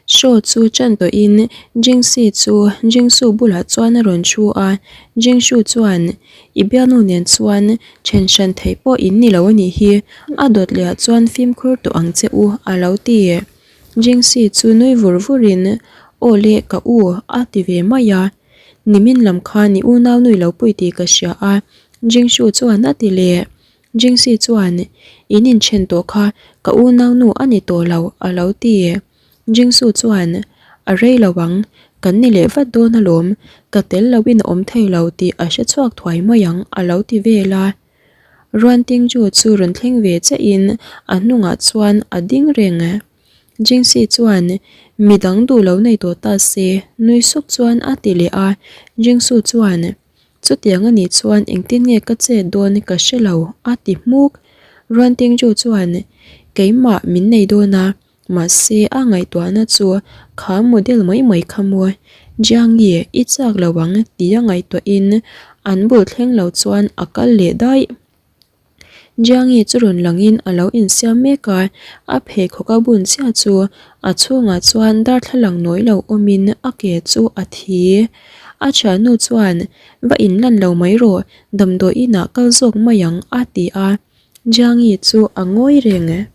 [SPEAKER 1] Show chu ṭan tawhin Jingxi chu Jingsu bulah chuan a rawn thu a, Jingshu chuan I bialnu nen chuan ṭhen hran theih pawh in ni lo a nih hi, a dawt lehah chuan fimkhur tawh ang che u a lo ti. Jingxi chu nui vur vurin Aw le ka u a ti ve mai a. Nimin lam khan i unau nui lo pui tih ka hria a, Jingshu chuan a ti leh. Jingxi chuan, In inthen tawh kha ka unau nu a ni tawh lo, a lo ti. Jingsu chuan, A rei lo ang, kan ni leh vat dawn alawm, ka tel loin a awm thei lo tih a hre chhuak thuai mai ang, a lo ti vel a. Ruan Tingju chu rawn thleng ve chiahin a hnungah chuan a ding reng. Jingxi chuan, Midang duh lo nei tawh ta se, nui suk chuan a ti leh a. Jingsu chuan, Chutiang a nih chuan engtin nge ka chet dawn ka hre lo, a ti hmuk. Ruan Tingju chuan, Keimah min nei dawn a, mahse a ngaihtuahna chu kha model mai mai kha maw. Jiangi, i chak lo ang tia ngaihtuahin an bul thleng lo chuan a kal leh daih. Jiangi chu rawn langin a lo insiam mek a, a pheikhawk a bun chiah chu a chhungah chuan darthlalang nawi lo awmin a ke chu a thi. A thiannu chuan, Va inlan lo mai rawh, damdawi inah kal zawk mai ang a ti a, Jiangi chu a ngawi reng.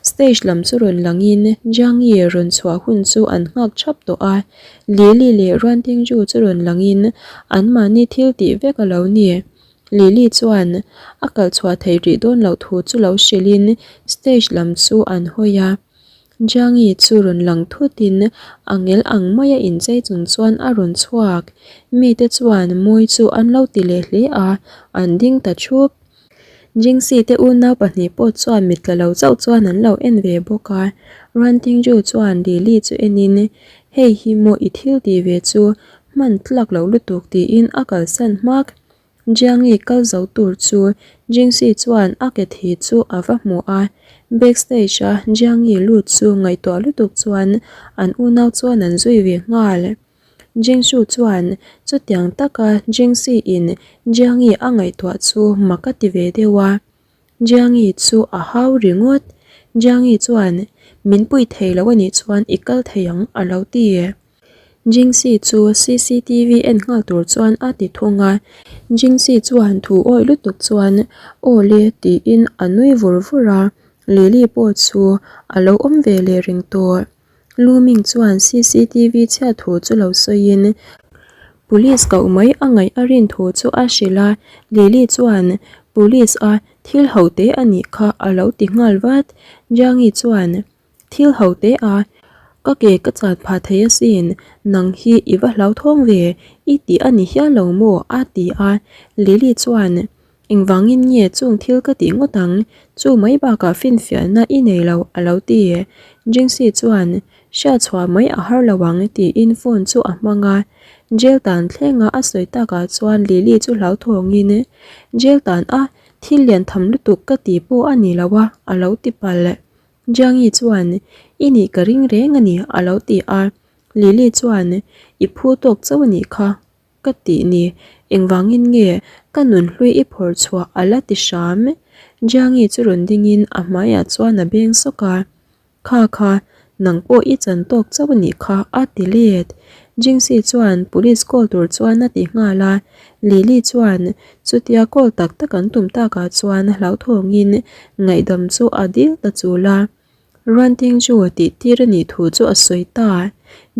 [SPEAKER 1] Stage lam chu rawn langin Jiangi rawn chhuah hun chu an nghak thap tawh a, Lily leh Ruan Tingju chu rawn langin anmahni thil tih vek a lo ni. Lily chuan a kal chhuah theih rih dawn loh thu chu lo hrilhin stage lam chu an hawi a. Jiangi chu rawn lang thutin angel ang maia inchei chung chuan a rawn chhuak. Mite chuan mawi chu an lo ti leh hle a, an ding ta thup. Jingsi te unau pahnih pawh chuan mit tla lo chauh chuan an lo en ve bawk a. Ruan Tingju chuan Lily chu enin, Hei hi maw i thil tih ve chu hman tlak loh lutuk tiin a kalsan hmak. Jiangi kal zo tur chu Jingsi chuan a ke thi chu a va hmu a. Backstage a Jiangi lut chu ngaihtuah lutuk chuan an unau chuan an zui ve nghal. Jingshu chuan chutiang taka Jingsi in Jiangi a ngaihtuah chu mak a ti ve deuh a. Jiangi chu a hau ringawt. Jiangi chuan, Min pui thei lo anih chuan i kal thei ang a lo ti. Jingsi chu cctv en nghal tur chuan a ti thung a. Jingsi chuan thu awih lutuk chuan, Aw le tiin a nui vur vur a. Lily pawh chu a lo awm ve leh reng tawh. Lu Ming chuan cctv chhiat thu chu lo sawiin Police koh mai a ngaih a rin thu chu a hrilh a, Lily chuan Police a thil ho te a nih kha a lo ti nghal vat. Jiangi chuan Thil ho te a, ka ke ka chan phah thei asin, nang hi i va hlauthawng ve, i tih a ni hial lo maw? a ti a, Lily chuan Engvangin nge chung thil ka tih ngawt ang? Chu mai bakah finfiahna i nei lo, a lo ti. Jingxi chuan, Hriatchhuah mai a har lo ang, tiin phone chu a hmang a. Jail tan thlenga a sawi takah chuan Lily chu hlauthawngin, Jail tan a thil lian tham lutuk ka ti pawh a ni lo a, a lo ti palh. Jiangi chuan, I nih ka ring reng a ni, a lo ti a. Lily chuan, I phu tawk chauh a nih kha. Ka tih ni, engvangin nge ka nunhlui i phawrh chhuah a la ti hram? Jiangi chu rawn dingin a hmaiah chuan a beng sawk a. Kha kha, nang pawh i chan tawk chauh a nih kha a ti let. Jingxi chuan police call tur chuan a ti nghal a. Lily chuan chutia call tak tak an tum takah chuan hlauthawngin ngaihdam chu a dil ta chul a. Ruanting chu tih tir a nih thu chu a sawi ta.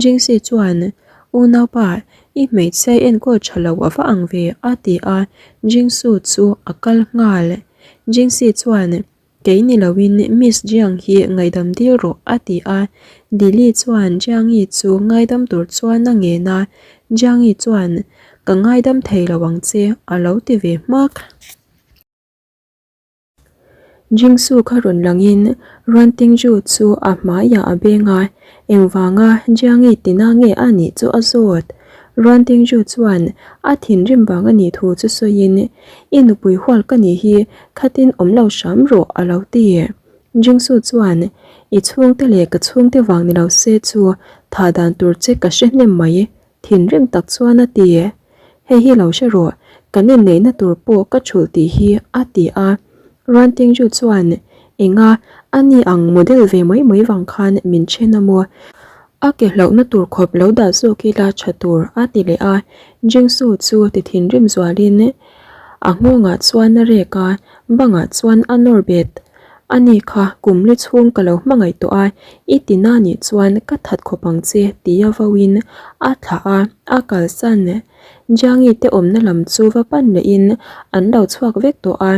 [SPEAKER 1] Jingxi chuan, Unaupa, i hmeichhia i enkawl tha lo a va ang ve, a ti a, Jingsu chu a kal nghal. Jingxi chuan, Kei ni loin Miss Jiang hi ngaihdam dil rawh, a ti a. Lily chuan Jiangi chu ngaidam tur chuan a ngen a, Jiangi chuan, Ka ngaidam thei lo ang che, a lo ti ve hmak. Jingsu kha rawn langin Ruan Tingju chu a hmaiah a beng a, engvanga Jiangi tina nge a nih chu a zawt. Ruan Tingju chuan a thinrim vang a nih thu chu sawiin, I nupui hual ka nih hi khatin awm lo hram rawh a lo ti. Jingsu chuan, I chhungte leh ka chhungte vang ni lo se chu thah dan tur che ka hre hnem mai Thinrim tak chuan a ti. Hei hi lo hre rawh, kan inneihna tur pawh ka thulh tih hi a ti a. Ruan Tingju chuan, Enga, a ni ang model ve mai mai vang khan min then a maw? A ke hlauhna tur khawp lo dah zawk ila tha tur a ti leh a. Jingsu chu ti thinrim zualin a nghawngah chuan a rek a, bangah chuan a nawr bet. A ni kha, kum li chhung ka lo hmangaih tawh a, i ti na nih chuan ka that khawp ang che tia vauin a thlah a, a kalsan. Jiangi te awmna lam chu va pan lehin an lo chhuak vek tawh a.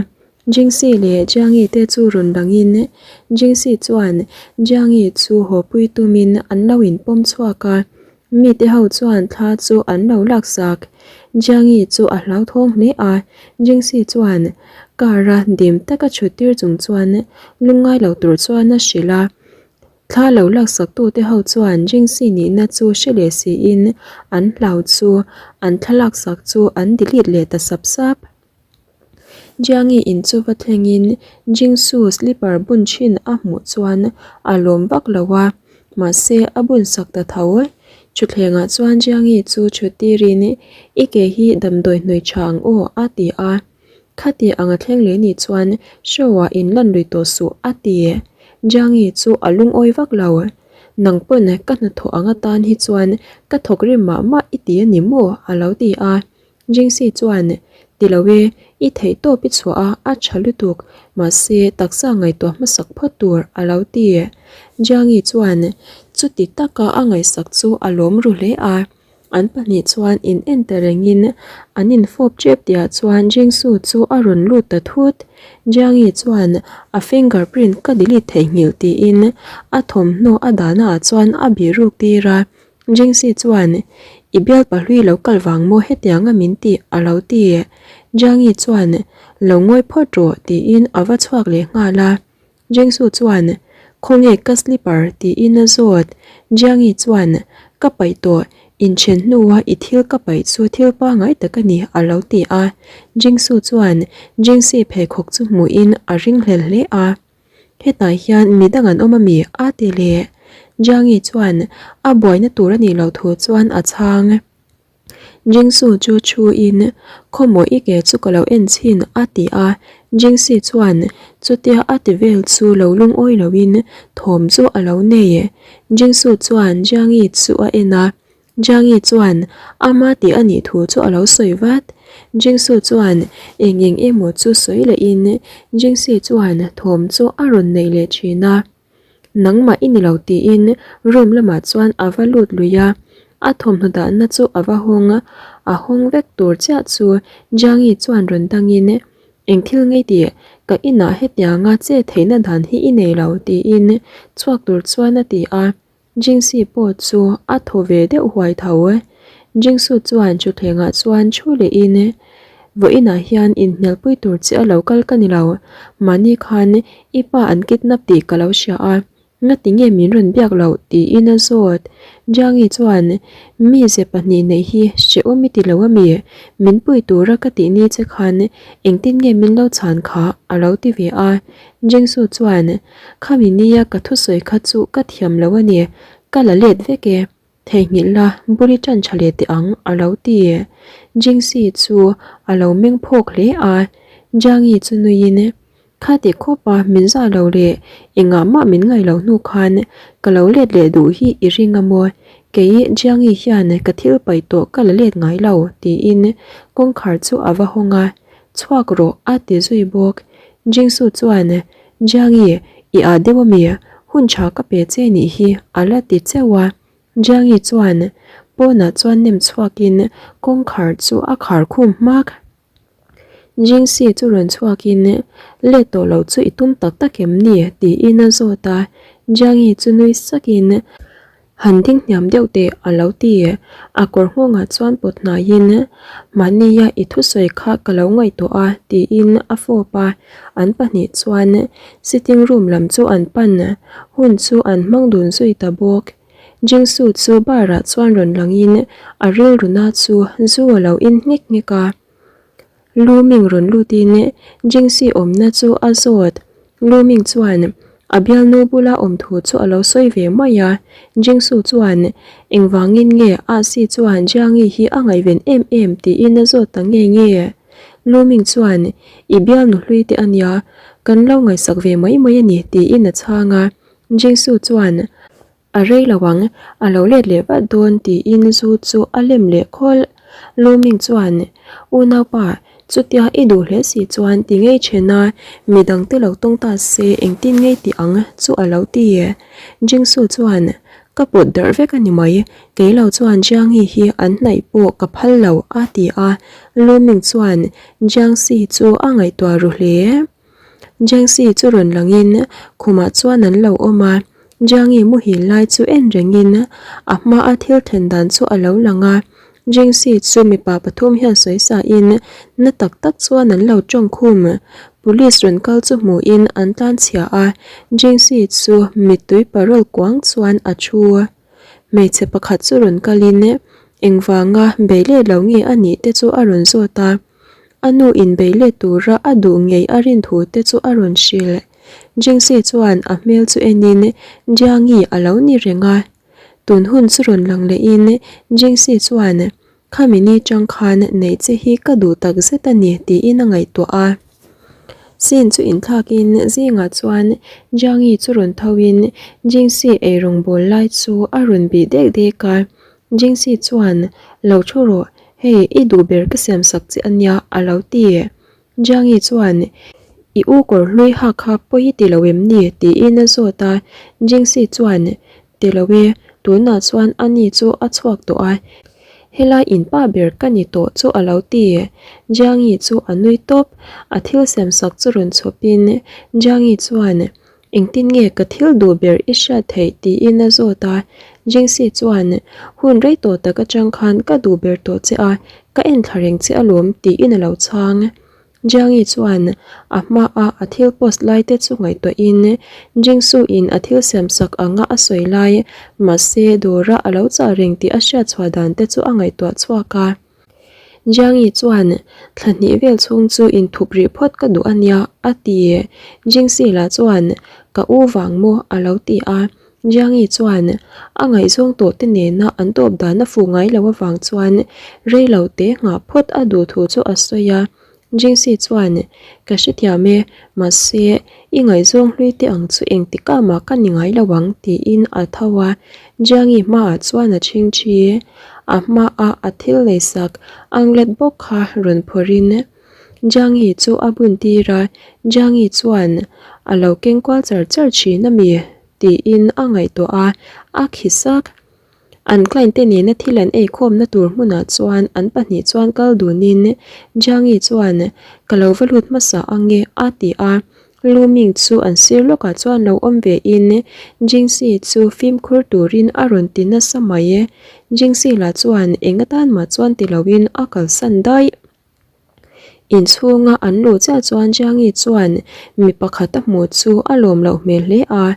[SPEAKER 1] Jingxi leh Jiangi te chu rawn dangin Jingxi chuan Jiangi chu hawpui tumin an lo inpawm chhuak a. Mite ho chuan thla chu an lo laksak. Jiangi chu a hlauthawng hle a, Jingxi chuan car a dim taka chhut tir chung chuan lungngai lo tur chuan a hrilh a. Thla lo laksak tute ho chuan Jingxi nihna chu hre leh siin an hlau chu an thla laksak chu an delete leh ta sap sap. Jiangi in chu va thlengin Jingsu slipper bun thin a hmuh chuan a lawm vak lo a, mahse a bun sak ta tho. Thutthlengah chuan Jiangi chu thut tirin I ke hi damdawi hnui tha ang aw a ti a. Khati ang a thleng leh nih chuan show ah in lan lui tawh suh a ti. Jiangi chu a lungawi vak lo. Nang pawn ka hnathawh ang atan hi chuan ka thawk rim mah mah i ti a ni maw a lo ti a. Jingxi chuan, Ti lo e, i theih tawp i chhuah a, a tha lutuk, mahse taksa ngaihtuah hmasak phawt tur a lo ti. Jiangi chuan chuti taka a ngaihsak chu a lawm ru hle a. An pahnih chuan in en ta rengin an infawp tep tihah chuan Jingsu chu a rawn lut ta thut. Jiangi chuan a finger print ka delete theihnghilh tiin a thawmhnaw a dahna ah chuan a bih ruk tir a. Jingsi chuan I bialpa hlui lo kal vang maw hetianga min tih a lo ti. Jiangi chuan Lo ngawi phawt rawh tiin a va chhuak leh nghal a. Jingsu chuan, Khawnge ka slipper? tiin a zawt. Jiangi chuan, Ka paih tawh, inthen hnua i thil ka paih chu thil pangai tak a ni, a lo ti a. Jingsu chuan Jingsi pheikhawk chu hmuhin a ringhlel hle a. Hetah hian midang an awm a mi? a ti leh. Jiangi chuan a buaina tur a nih loh thu chuan a chhang. Jingsu chu thu in, Khawmaw i ke chu ka lo en chhin a ti a, Jingsi chuan chutia a ti vel chu lo lungawi lo in thawm chu a lo nei. Jingsu chuan Jiangi chu a en a, Jiangi chuan ama tih a nih thu chu a lo sawi vat. Jingsu chuan eng eng emaw chu sawi leh in Jingsi chuan thawm chu a rawn nei leh thin a. Nangmah i ni lo tiin room lamah chuan a va lut lui a, a thawmhnaw dahna chu a va hawng a, a hawng vek tur chiah chu Jiangi chuan rawn dangin Eng thil ngei tih ka inah hetianga che theihna dan hi i nei lo tiin chhuak tur chuan a ti a. Jingsi pawh chu a thaw ve deuh huai tho. Jingsu chuan thutthlengah chuan thu lehin, Vawiinah hian inhnialpui tur che a lo kal ka ni lo. Mahni khan i pa an kidnap tih ka lo hria a, ngati nge min rawn biak loh? tiin a zawt. Jiangi chuan, Mi ze pahnih neih hi hrehawm i ti lo a mi? Min pui tura ka tih ni che khan engtin nge min lo chhan kha? a lo ti ve a. Jingsu chuan, Khami nia ka thusawi kha chu ka thiam lo a ni, ka la let vek e, theihnghilh la bul i tan tha leh teh ang a lo ti. Jingsi chu a lo meng phawk hle a, Jiangi chu nuiin, Kha ti khawp a min zah lo leh engah mah min ngaih loh hnu khan ka lo let leh duh hi i ring a maw? Kei Jiangi hian ka thil paih tawh ka la let ngai lo tiin kawngkhar chu a va hawng a, Chhuak rawh a ti zui bawk. Jingsu chuan, Jiangi, i ah deuh ami? Hun tha ka pe che nih hi a la ti cheuh a. Jiangi chuan pawnah chuan nem chhuakin kawngkhar chu a khar khum hmak. Jingsi chu rawn chhuakin, Let tawh lo chu i tum tak tak em ni? tiin a zawt a. Jiangi chu nui sakin, Han ding hniam deuh teh a lo ti. A kawr nghawngah chuan pawt hnaiin, Mahnia i thusawi kha ka lo ngaihtuah a tiin a fawp a, an pahnih chuan sitting room lam chu an pan. Hun chu an hmang dun zui ta bawk. Jingsu chu bar ah chuan rawn langin a rilruna chu zu a lo in nghek nghek a. Lu Ming rawn lutin Jingxi awmna chu a zawt. Lu Ming chuan a bialnu bula awm thu chu a lo sawi ve mai a. Jingsu chuan engvangin nge Ah Si chuan Jiangi hi a ngaihven em em tiin a zawt ta nge nge. Lu Ming chuan i bialnu hlui te a nia, kan lo ngaihsak ve mai mai a ni tiin a chhang a. Jingsu chuan A rei lo ang, a lo let leh vat dawn tiin zu chu a lem leh khawlh. Lu Ming chuan, Unaupa, chutia i duh hle si chuan ti ngei then a, midang te lo tawng ta se engtin ngei ti ang chu a lo ti. Jingsu chuan, Ka pawt darh vek a ni mai, kei lo chuan Jiangyi hi an hnaih pawh ka phal lo a ti a. Lu Ming chuan Jiangxi chu a ngaihtuah ru hle. Jiangxi chu rawn langin khumah chuan an lo awm a, Jiangi muhil lai chu en rengin a hmaa thil then dan chu a lo lang a, Jiangxi chu mipa pathum hian sawi sain na tak tak chuan an lo tawng khum. Police rawn kal chu hmuhin an tlan chhia a, Jiangxi chu mittui parawl kuang chuan a thu. Hmeichhe pakhat chu rawn kalin engvanga bei let lo nge a nih te chu a rawn zawt a. A nu in bei let tura a duh ngei a rin thu te chu a rawn hrilh. Jingxi chuan a hmel chu enin Jiangi a lo ni reng a. Tun hun chu rawn lang lehin Jingxi chuan Khami ni chang khan neih che hi ka duh tak zet a ni tiin a ngaihtuah a. Sin chu inthlakin zingah chuan Jiangi chu rawn thoin Jingxi eirawng bawl lai chu a rawn bih dek dek a. Jingxi chuan Lo thu rawh, hei i duh ber ka siam sak che a nia a lo ti. Jiangi chuan I u kawr hlui hak kha pawi i ti lo em ni? tiin a zawt a. Jingxi chuan Ti lo e, tunah chuan ani chu a chhuak tawh a. Helai in pa ber ka ni tawh chu a lo ti. Jiangi chu a nui tawp. A thil siamsak chu rawn chhawpin Jiangi chuan, Engtin nge ka thil duh ber i hriat theih? tiin a zawt a. Jingxi chuan, Hun rei tawh tak atang khan ka duh ber tawh che a, ka en thla reng che alawm tiin a lo chhang. Jiangi chuan a hmaa a thil post lai te chu ngaihtuahin Jingsu in a thil siamsak anga a sawi lai, mahse dawra a lo chah reng tih a hriat chhuah dan te chu a ngaihtuah chhuak a. Jiangi chuan, Thla hnih vel chhung chu inthup rih phawt ka duh a nia, a ti. Jingsi lah chuan, Ka u vang maw? a lo ti a. Jiangi chuan a ngaihzawng tawh te nena an tawp dan a fuh ngai lo avang chuan rei lo te nghah phawt a duh thu chu a sawi a. Jingxi chuan, Ka hrethiam e, mahse i ngaihzawng hlui te ang chu engtik ah mah ka ni ngai lo ang tiin a tho a. Jiangi hmaah chuan a chhing thi. A hmaah a thil leisak anglet bawk kha rawn phawrhin Jiangi chu a bun tir a, Jiangi chuan a lo keng kual char char thin a mi? tiin a ngaihtuah a, a khi sak. An client te nena thil an eikhawmna tur hmunah chuan an pahnih chuan kal dunin Jiangi chuan ka lo va lut hmasa ang e a ti a, Lu Ming chu an sir lawkah chuan lo awm ve in Jingxi chu fimkhur turin a rawn ti nasa mai e. Jingxi lah chuan eng atan mah chuan ti loin a kalsan daih. Inchhunga an luh chiah chuan Jiangi chuan mi pakhat a hmuh chu a lawm loh hmel hle a.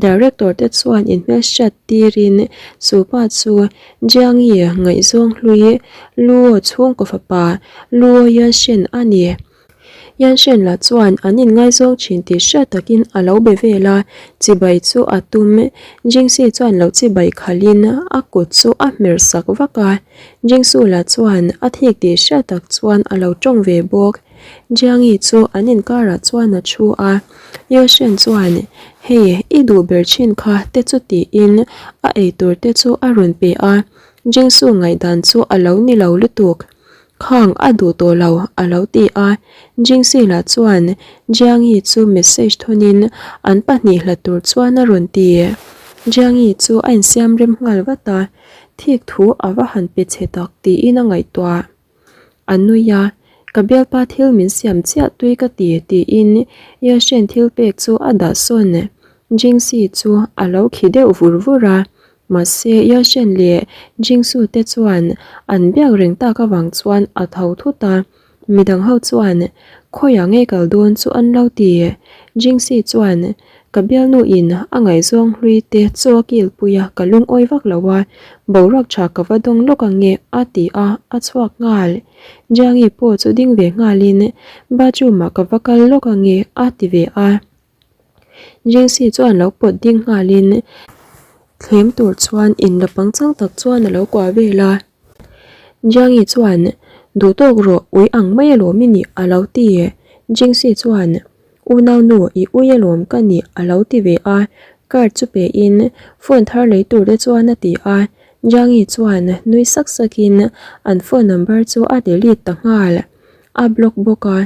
[SPEAKER 1] Director te chuan inhmelhriat tirin chu pa chu Jiangi ngaihzawng hlui Luo chhungkaw fapa Luo Yuanxin a ni. Yanshen lah chuan an inngaizawng thin tih hriat takin a lo be vel a, chibai chu a tum. Jingxi chuan lo chibai khalhin a kut chu a hmer sak vak a. Jingsu lah chuan a thik tih hriat tak chuan a lo tawng ve bawk. Jiangi chu an inkarah chuan a thu a, Yoshen chuan, Hei, i duh ber thin kha te chu tiin a eitur te chu a rawn pe a. Jingsu ngaihdan chu a lo ni lo lutuk. Khang a duh tawh lo a lo ti a, Jingxi lah chuan Jiangi chu message thawnin an pahnih hlat tur chuan a rawn ti. Jiangi chu a insiam rem nghal vat a, thik thu a va han pe chhe tak tiin a ngaihtuah. A nui a, Ka bialpa thil min siam chiah tui ka ti tiin Yashen thil pek chu a dah sawn. Jingxi chu a lo khi deuh vur vur a, Mahse, Yashen leh Jingsu te chuan an biak reng tak avang chuan a tho thut a, midang ho chuan khawiah ngei kal dawn chu an lo ti. Jingsi chuan, Ka bialnu in a ngaihzawng hlui te chaw a kilpui a, ka lungawi vak lo a, boruak tha ka va dawng lawk ang nge a ti a, a chhuak nghal. Jiangi pawh chu ding ve nghalin, Bathroom ah ka va kal lawk ang nge a ti ve a. Jingxi chuan lo pawt ding nghalin thlem tur chuan in la pangchang tak chuan a lo kuah vel a. Jiangi chuan, Duh tawk rawh, ui ang mai alawm i nih a lo ti. Jingxi chuan, Unau nu, i ui alawm ka nih a lo ti ve a. Card chu pe in phone thar lei tur te chuan a ti a. Jiangi chuan nui sak sakin an phone number chu a delete ta nghal. A block bawk a,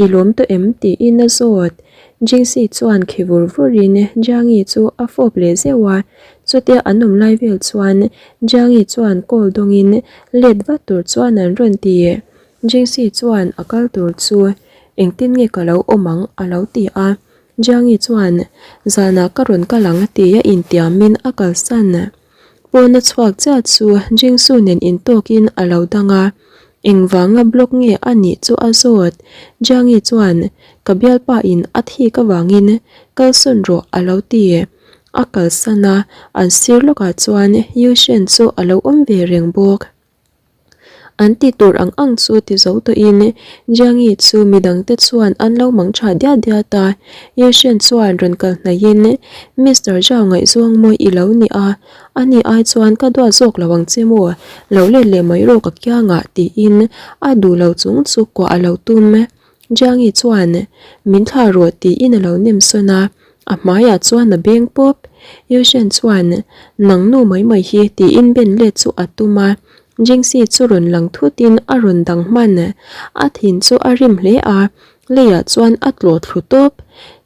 [SPEAKER 1] I lawm tawh em? tiin a zawt. Jingxi chuan khi vur vurin Jiangi chu a fawp leh zeuh a, chutia an awm lai vel chuan Jiangi chuan call dawngin let vat tur chuan an rawn ti. Jingxi chuan a kal tur chu engtin nge ka lo awm ang a lo ti a, Jiangi chuan zanah ka rawn kal ang tia intiamin a kalsan. Pawna chhuak chiah chu Jingsu nen intawkin a lo dang a, engvanga block nge a nih chu a zawt. Jiangi chuan, Ka bialpa in a thik avangin kalsawn rawh a lo ti. A kalsan a, an sir lawkah chuan Yushen chu a lo awm ve reng bawk. An ti tur ang ang chu ti zo tawhin Jiangi chu midangte chuan an lo mang tha diat diat a, Yeshen chuan rawn kal hnaihin Mister Zhao ngaihzawng mawi i lo ni a, ani ai chuan ka duat zawk lo ang che maw, lo let leh mai rawh ka kiangah tiin a duh lo chung chu kuah a lo tum. Jiangi chuan min thlah rawh tiin a lo nem sawn a, a hmaiah chuan a beng pawp. Yushen chuan nang nu mai mai hi tiin ben let chu a tum a, Jingxi chu rawn lang thutin a rawn dang hman. A thin chu a rim hle a, leiah chuan a tlawh thlu tawp.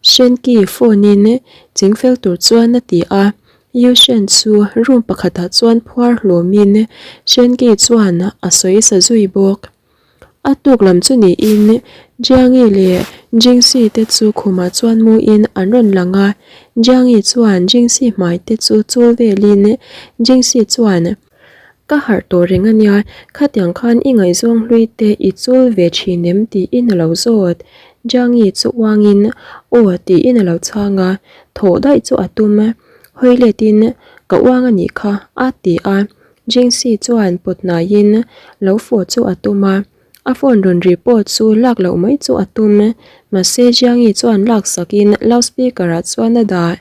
[SPEAKER 1] Shenki phone in chingfel tur chuan a ti a. Yushen chu room pakhatah chuan phuar hlawmin Shenki chuan a sawi sa zui bawk. A tuk lam chu niin Jiangi leh Jingxi te chu khumah chuan muin an rawn lang a, Jiangi chuan Jingxi hmai te chu chul velin Jingxi chuan, Ka harh tawh reng a nia, khatiang khan i ngaihzawng hlui te i chul ve thin em tiin a lo zawt. Jiangi chu uangin aw tiin a lo chhang a, thawh daih chu a tum. Hawi letin ka uang a nih kha a ti a, Jingxi chuan pawt hnaiin lo fawh chu a tum a. A phone rawn ri pawh chu lak loh mai chu a tum. Mahse Jiangi chuan lak sakin loud speaker ah chuan a dah.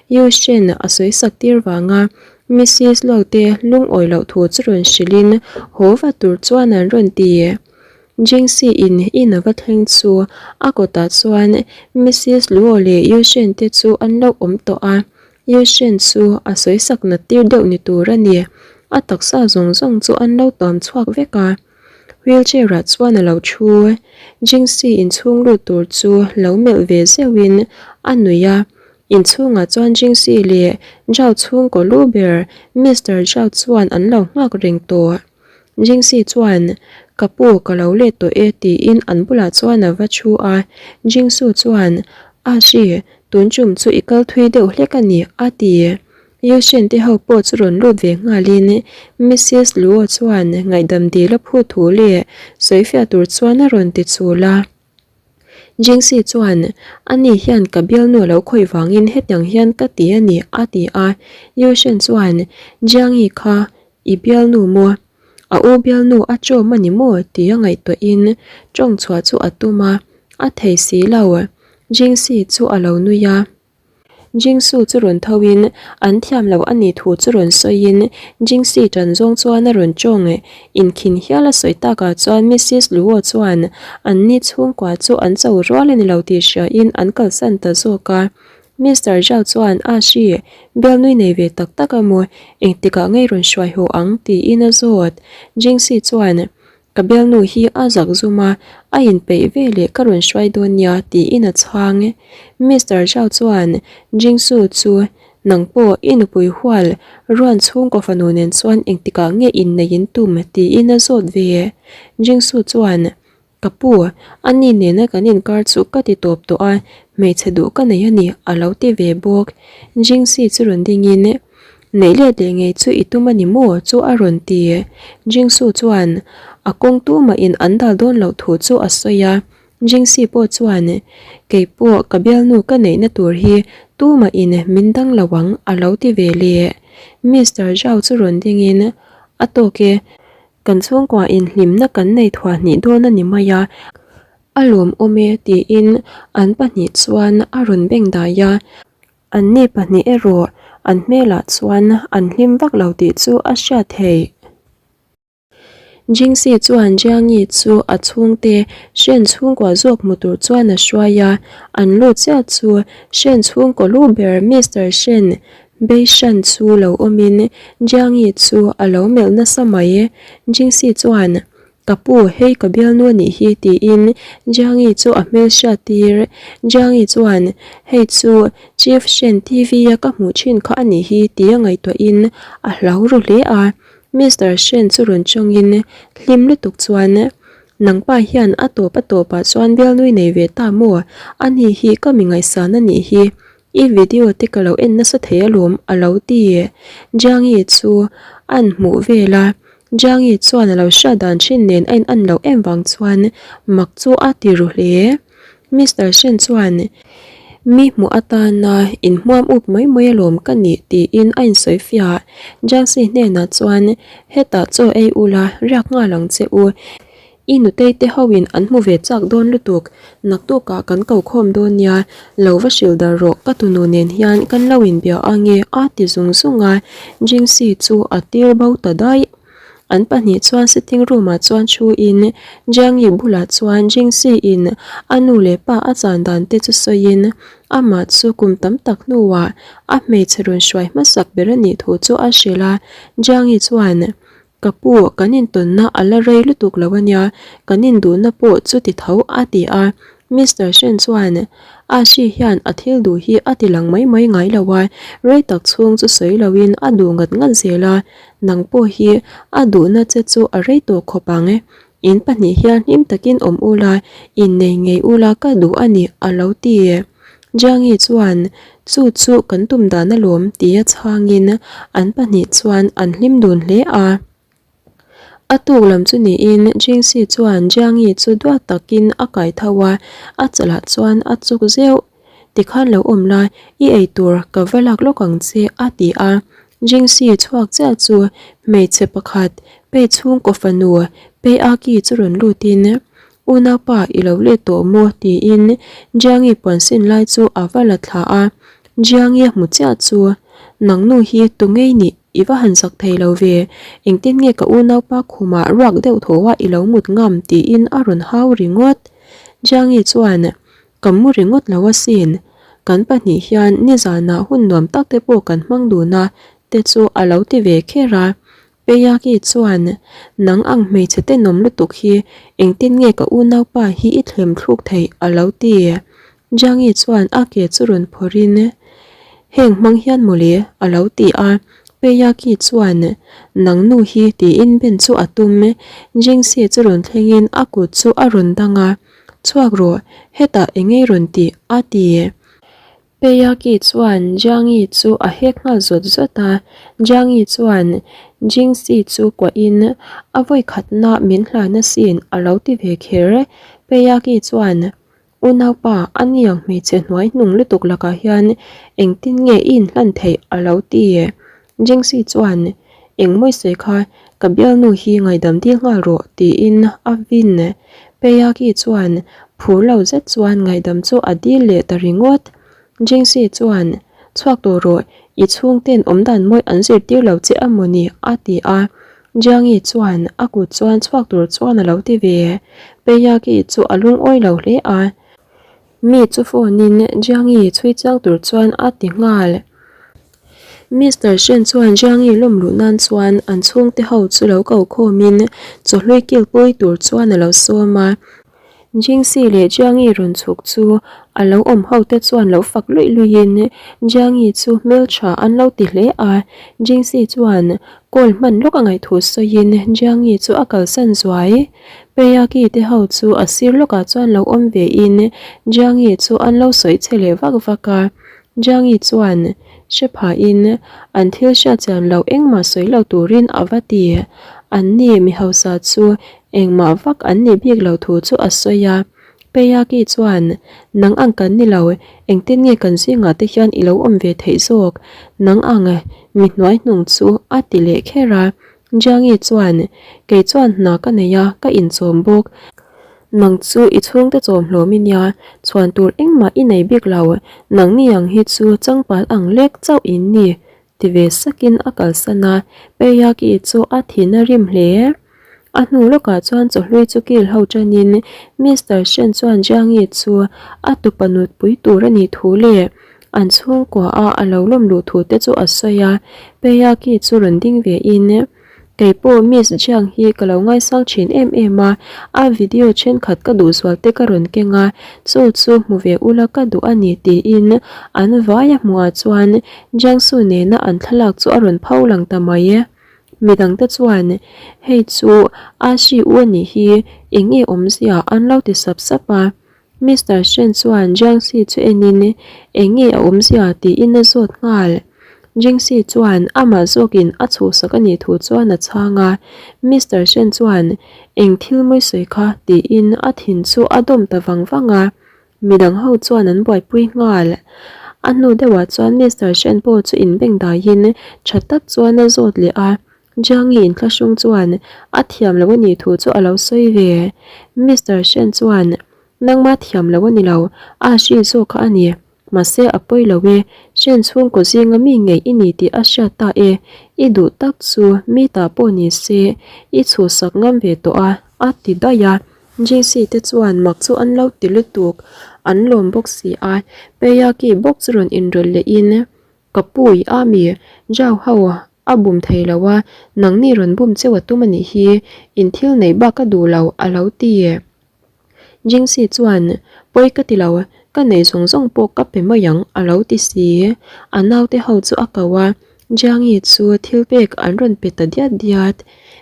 [SPEAKER 1] Yu Shen a sawi sak tir vanga Missis Lo te lungawi loh thu chu rawn hrilhin haw va tur chuan an rawn ti. Jingxi in in a va thleng chu a kawtah chuan Missis Luo leh Yu Shen te chu an lo awm tawh a. Yu Shen chu a sawi sak nat tir deuh ni tur a ni. A taksa zawng zawng chu an lo tuam chhuak vek a. Wheelchair ah chuan a lo thu. Jingxi inchhung lut tur chu lo melh ve zeuhin a nuih a. Inchhungah chuan Jingxi leh Zhao chhungkaw lu ber Mister Zhao chuan an lo nghak reng tawh. Jingxi chuan, Ka pu, ka lo let tawh e tiin an bulah chuan a va thu a. Jingsu chuan, A hri, tun tum chu i kal thui deuh hlek a ni, a ti. Yushin te ho pawh chu rawn lut ve nghalin Missis Luo chuan ngaihdam dil a phut thu leh sawifiah tur chuan a rawn ti chul a. Jingxi chuan, Ani hian ka bialnu a lo khawih vangin hetiang hian ka ti a ni, a ti a. Yushin chuan, Jiangi kha i bialnu maw? A u bialnu a chawm a ni maw? tia ngaihtuahin tawng chhuah chu a tum a, a thei si lo. Jingxi chu a lo nui a. Jingsu chu rawn tho in an thiam lo a nih thu chu rawn sawi in Jingsi tan zawng chuan a rawn tawng. Inkhin hial a sawi takah chuan Missis Luo chuan an ni chhungkua chu an cho rual a ni lo tih hria in an kalsan ta zawk a. Mister Zhao chuan A hri, bial nui nei ve tak tak a maw, engtikah ngei rawn hruai haw ang tiin a zawt. Jingsi chuan Ka bialnu hi a zak zum a, a inpeih ve leh ka rawn hruai dawn nia tiin a chhang. Mister Zhao chuan Jingsu chu nang pawh i nupui hual Ruan chhungkaw fanu nen chuan engtikah nge inneih in tum tiin a zawt ve. Jingsu chuan Ka pu, ani nena kan inkar chu ka ti tawp tawh a, hmeichhe duh ka nei a ni a lo ti ve bawk. Jingsi chu rawn dingin Neih let leh ngei chu i tum a ni maw? chu a rawn ti. Jingsu chuan a kawng tumahin an dal dawn loh thu chu a sawi a. Jingsi pawh chuan, Kei pawh ka bialnu ka neihna tur hi tumahin min dang lo ang a lo ti ve leh. Mister Zhao chu rawn dingin, A tawk e, kan chhungkua in hlimna kan nei thuah hnih dawn a ni mai a, a lawmawm e tiin an pahnih chuan a rawn beng dai a. Anni pahnih erawh an hmelah chuan an hlim vak lo tih chu a hriat theih. Jingxi chuan Jiangyi chu a chhungte Shen chhungkua zawk hmu tur chuan a hruai a, an lut chiah chu Shen chhungkaw lu ber Mister Shen Beishan chu lo awmin Jiangyi chu a lo melh nasa mai. Jingxi chuan Ka pu, hei ka bialnu a nih hi tiin Jiangi chu a hmel hriat tir. Jiangi chuan, Hei chu Chief Shen TV a ka hmuh thin kha a nih hi tia ngaihtuahin a hlau ru hle a. Mister Shen chu rawn tawngin hlim lutuk chuan, Nangpa hian a tawp a tawpah chuan bialnui nei ve ta maw? Ani hi ka mi ngaihsan a nih hi. I video te ka lo en nasa thei alawm a lo ti. Jiangi chu a'n hmuh vel a. Jiangi chuan a lo hriat dan thin nen a in an loh em vang chuan mak chu a ti ru hle. Mister Shen chuan mi hmuh atana inhmuam up mai mai alawm ka nih tiin a insawi fiah. Jiangxi hnenah chuan hetah chaw ei ula riak nghal ang che u. I nutei te ho in an hmu ve chak dawn lutuk, naktukah kan ko khawm dawn nia, lo va hrilh dar rawh ka tunu nen hian kan lo inbia ange a ti zung zung a, Jingxi chu a tir bo ta daih. An pahnih chuan sitting room ah chuan thu in Jiangyi bulah chuan Jingxi in a nu leh pa a chan dan te chu sawi in amah chu kum tam tak hnuah a hmeichhe rawn hruai hmasak ber a nih thu chu a hrilh a, Jiangyi chuan Ka pu, kan intawnna a la rei lutuk lo a nia, kan induhna pawh chu ti tho a ti a. Mister Shen chuan Ashi hian a thil duh hi a ti lang mai mai ngai lo a, rei tak chhung chu sawi loin a duh ngat ngat zel a, nang pawh hi a duhna che chu a rei tawh khawp ang. In pahnih hian hlim takin awm ula, innei ngei ula ka duh a ni a lo ti. Jiangi chuan, Chu chu kan tum dan alawm tia chhangin an pahnih chuan an hlim dun hle a. A tuk lam chu niin Jingxi chuan Jiangi chu duat takin a kai tho a, a chalah chuan a chuk zeuh. Tikhan lo awm la, i eitur ka va lak lawk ang che a ti a. Jingxi chhuak chiah chu hmeichhe pakhat pei chhungkaw fanu Pei Aki chu rawn lutin, Unaupa i lo let tawh maw? tiin Jiangi puansin lai chu a va la thla a. Jiangi a hmu chiah chu, Nangnu hi tu ngei nih? I va han zak thei lo ve, engtin nge ka unaupa khumah ruak deuh thaw a i lo mut ngam tiin a rawn hau ringawt. Jiangi chuan, Ka mu ringawt lo asin, kan pahnih hian nizanah hun nuam tak te pawh kan hmang dun a te chu a lo ti ve kher a. Peyaki chuan, Nang ang hmeichhe tenawm lutuk hi engtin nge ka unaupa hi i thlem thluk theih a lo ti. Jiangi chuan a ke chu rawn phawrhin, Heng hmang hian mawle, a lo ti a. Peyaki chuan, Nang nu hi tiin ben chu a tum. Jingxi chu rawn thlengin a kut chu a rawn dang a, Chhuak rawh, hetah engei rawn ti, a ti. Peyaki chuan Jiangi chu a hek nghal zawt zawt a. Jiangi chuan Jingxi chu kuahin, A vawikhatna min hlan asin, a lo ti ve kher. Peyaki chuan, Unaupa, a niang hmeichhe hnuai hnung lutuk lakah hian engtin nge i inhlan theih a lo ti? Jingxi chuan, Engmawi sawi kha, ka bialnu hi ngaidam dil nghal rawh tiin a vin. Peyaki chuan phur lo zet chuan ngaidam chu a dil leh ta ringawt. Jingxi chuan, Chhuak tawh rawh, i chhungten awmdan mawi an zirtir lo che a mawni? a ti a. Jiangi chuan a kut chuan chhuak tur chuan a lo ti ve. Peyaki chu a lungawi lo hle a. Mi chu phone in Jiangi chhui chiang tur chuan a ti nghal. Mister Shen chuan Jiangi lawm luh nan chuan an chhungte ho chu lo ko khawmin chawhlui kilpui tur chuan a lo sawm a. Jingxi leh Jiangi rawn chhuk chu a lo awm ho te chuan lo fak luih luihin Jiangi chu hmeltha an lo ti hle a. Jingxi chuan call hman lawk a ngaih thu sawiin Jiangi chu a kalsan zuai. Peyaki te ho chu a sir lawkah chuan lo awm vein Jiangi chu an lo sawi che leh vak vak a. Jiangi chuan hre phahin an thil hriatchian loh engmah sawi lo turin a va ti. Anni mi hausa chu Engmah vak an nih bik lo thu chu a sawi a. Peyaki chuan, Nang ang kan ni lo, engtin nge kan zingah te hian i lo awm ve theih zawk? Nang ang mi hnuai hnung chu a ti leh kher a. Jiangi chuan, Kei chuan hna ka nei a, ka inchawm bawk. Nang chu i chhungte chawm hlawm i nia, chhuan tur engmah i nei bik lo. Nangni ang hi chu changpal ang lek chauh in ni, Ti ve sakin a kalsan a, Peyaki chu a thin a rim hle. A hnu lawkah chuan chawhlui chu kil ho tanin Mister Shen chuan Jiangi chu a tupa nutpui tur a nih thu leh an chhungkua a a lo lawm luh thu te chu a sawi a, Peyaki chu rawn ding ve in. Kei pawh Miss Jiang hi ka lo ngaisang thin em em a, a video thenkhat ka duh zual te ka rawn keng a, chu chu hmu ve ula ka duh a ni tiin an vai a hmuhah chuan Jiangsu nena an thlalak chu a rawn pho lang ta mai e. Midangte chuan hei chu A Shi U a nih hi eng nge awmzia an lo ti sap sap a. Mister Shen chuan Jiangxi chu enin eng nge a awmzia tiin a zawt nghal. Jiangxi chuan amah zawkin a chhuhsak a nih thu chuan a chhang a. Mister Shen chuan eng thil mawi sawi kha tiin a thin chu a dawm ta vang vang a. Midang ho chuan an buaipui nghal. A hnu deuhah chuan Mister Shen pawh chu inbengdaiin tha tak chuan a zawt leh a. Jiangi inthlahrung chuan a thiam lo a nih thu chu a lo sawi ve. Mister Shen chuan, Nangma thiam lo a ni lo, a hri zawk kha a ni. Mahse a pawi lo e, Shen chhungkaw zinga mi ngei i ni tih a hriat ta e, i duh tak chu mi ta pawh ni se, i chhuhsak ngam ve tawh a, a ti daih a. JC te chuan mak chu an lo ti lutuk, an lawm bawk si a, Peyaki bawk chu rawn inrawlh lehin, Ka pu i a mi, Zhao ho a bum thei lo a, nangni rawn bum cheu a tum a nih hi, in thil neih bak ka duh lo a lo ti. Jingxi chuan, Pawi ka ti lo, ka nei zawng zawng pawh ka pe mai ang a lo ti si. A naute ho chu a ko a, Jiangi chu thil pek an rawn pe ta diat diat.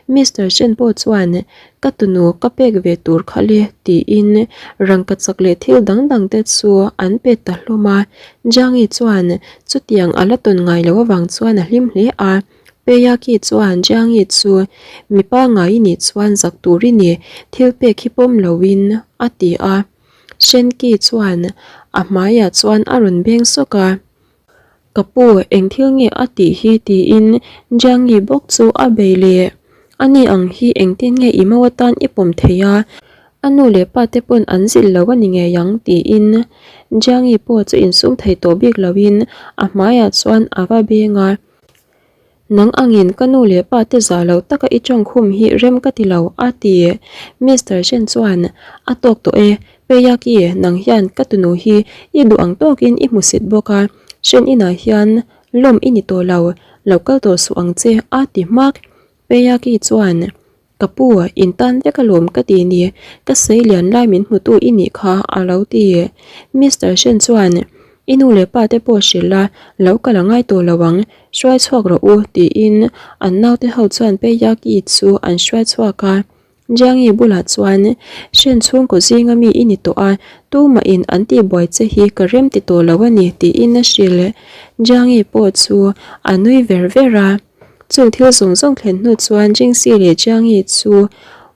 [SPEAKER 1] Mister Shen pawh chuan, Ka tunu ka pek ve tur kha le tiin rangka chak leh thil dang dang te chu an pe ta hlawm a. Jiangi chuan chutiang a la tawn ngai loh avang chuan a hlim hle a. Peyaki chuan Jiangi chu mipa ngai i nih chuan zak tur i ni, thil pek hi pawm loin a ti a. Shen Ki chuan a hmaiah chuan a rawn beng sawk a. Ka pu, eng thil nge a tih hi tiin Jiangi bawk chu a bei leh. Ani ang hi engtin nge i mau atan i pawm thei a, a nu leh pa te pawn an zilh lo a ni ngei ang tiin Jiangi pawh chu insum thei tawh bik loin a hmaiah chuan a va beng a. Nang angin ka nu leh pa te zah lo taka i tawngkhum hi rem ka ti lo, a ti. Mister Shen chuan, A tawk tawh e, Peyaki, nang hian ka tunu hi i duh ang tawkin i hmusit bawk a, Shen inah hian lawm i ni tawh lo, lo kal tawh suh ang che, a ti hmak. Peyaki chuan, Ka pu, in tan vek alawm ka ti ni, ka sei lian lai min hmutu i nih kha a lo ti. Mister Shen chuan, I nu leh pa te pawh hrilh la, lo kal a ngai tawh lo ang, hruai chhuak rawh u tiin an naute ho chuan Peyaki chu an hruai chhuak a. Jiangi bulah chuan, Shen chhungkaw zinga mi i ni tawh a, tumahin an tihbuai che hi ka rem ti tawh lo a ni tiin a hrilh. Jiangi pawh chu a nui ver ver a. Chung thil zawng zawng thlen hnu chuan Jingxi leh Jiangyi chu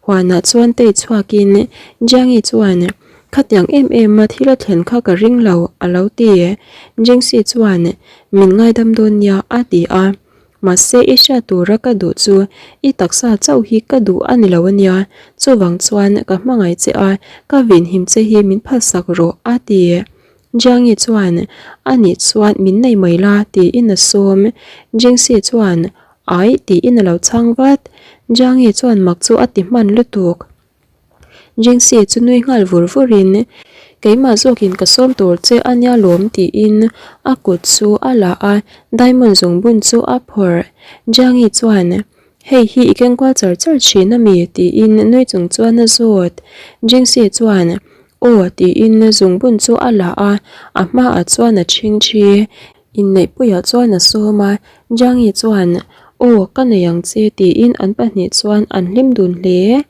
[SPEAKER 1] huanah chuan tei chhuakin Jiangyi chuan, Khatiang em em a thil a thlen kha ka ring lo, a lo ti. Jingxi chuan, Min ngaidam dawn nia, a ti a. Mahse i hriat tura ka duh chu i taksa chauh hi ka duh a ni lo a nia, chuvang chuan ka hmangaih che a, ka vinhim che hi min phalsak rawh, a ti. Jiangyi chuan, A nih chuan min nei mai la, tiin a sawm. Jingxi chuan, Ai, tiin a lo chhang vat. Jiangyi chuan mak chu a ti hman lutuk. Jingxi chu nui nghal vur vurin, Keimah zawkin ka sawm tur che a nia lawm, tiin a kut chu a la a, diamond zungbun chu a phawrh. Jiangyi chuan, Hei hi i kengkual char char thin a mi? tiin nui chung chuan a zawt. Jingxi chuan, Aw tiin zungbun chu a la a, a hmaah chuan a ṭhing ṭhi. Inneihpuiah chuan a sawm a, Jiangyi chuan, Aw ka nei ang che tiin an pahnih chuan an hlim dun hle.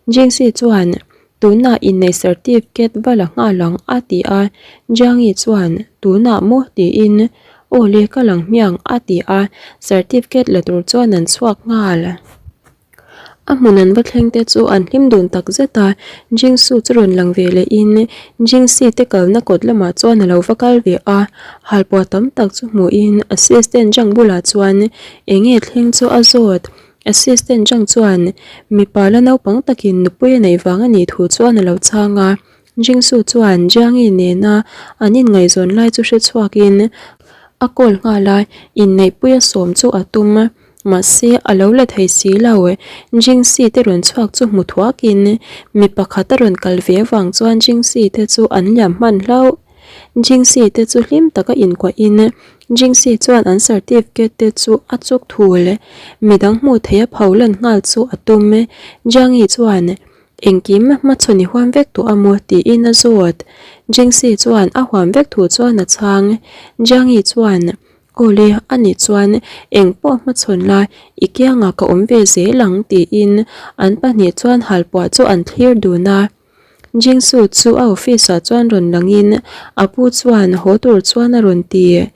[SPEAKER 1] Jingxi chuan, Tunah inneih certificate va la nghal ang a ti a, Jiangyi chuan, Tunah maw? tiin, Aw le ka lang hmiang a ti a, certificate la tur chuan an chhuak nghal. A hmun an va thleng te chu an hlim dun tak zet a, Jingsu chu rawn lang ve lehin Jingsi te kalna kawt lamah chuan a lo va kal ve a, halpuah tam tak chu hmuhin assistant Zhang bulah chuan eng nge thleng chu a zawt. Assistant Zhang chuan mipa la naupang takin nupui a neih vang a nih thu chuan a lo chhang a, Jingsu chuan Jiangyi nena an inngaihzawn lai chu hre chhuakin a call nghal a, inneihpui a sawm chu a tum. Mahse, a lo la thei si lo. Jingxi te rawn chhuak chu hmu thuakin mi pakhat a rawn kal ve avang chuan Jingxi te chu an liam hman hlauh. Jingxi te chu hlim taka inkuahin Jingxi chuan an certificate te chu a chuk thul. Midang hmuh theih a pho lan nghal chu a tum. Jiangyi chuan, Engkim hmachhawn i huam vek tawh a maw? tiin a zawt. Jingxi chuan a huam vek thu chuan a chhang. Jiangyi chuan, Awle, a nih chuan eng pawh hmachhawn la, i kiangah ka awm ve zel ang tiin an pahnih chuan halpuah chu an thlir dun a. Jingsu chu a office ah chuan rawn langin a pu chuan haw tur chuan a rawn ti.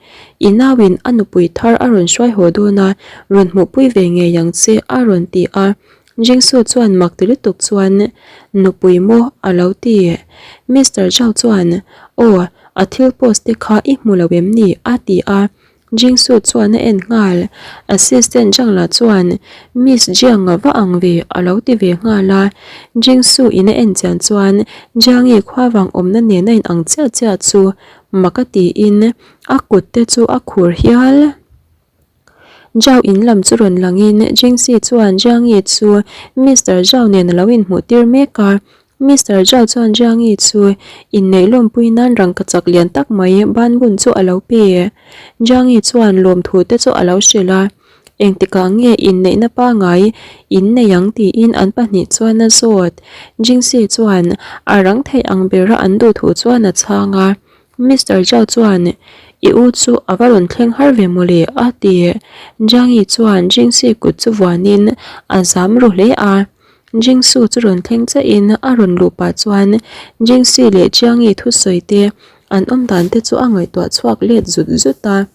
[SPEAKER 1] I nauin a nupui thar a rawn hruai haw dawn a, rawn hmuhpui ve ngei ang che a rawn ti a. Jingsu chuan mak ti lutuk chuan nupui maw a lo ti. Mister Zhao chuan aw a thil post te kha i hmu lo em ni a ti a, Jingsu chuan a en nghal. Assistant Zhang lah chuan Miss Jiang a va ang ve a lo ti ve nghal a, Jingsu in a en chian chuan Jiangi khuavang awmna nen a in ang chiah chiah chu mak a tiin a kut te chu a khur hial. Zhao in lam chu rawn langin Jingxi chuan Jiangyi chu Mister Zhao nen a lo inhmuh tir mek a. Mister Zhao chuan Jiangyi chu inneih lawmpui nan rangkachak lian tak mai banbun chu a lo pe. Jiangyi chuan lawmthu te chu a lo hrilh a. Engtikah nge inneihna pangai in nei ang tiin an pahnih chuan a zawt. Jingxi chuan a rang theih ang bera an duh thu chuan a chhang a. Mister Zhao chuan, I u chu a va rawn thleng har ve mawle a ti. Jiangyi chuan Jingxi kut chu vuanin a zam ru hle a. Jingsu chu rawn thleng chiahin a rawn luh pah chuan Jingxi leh Jiangyi thusawi te an awm dan te chu a ngaihtuah chhuak let zut zut a.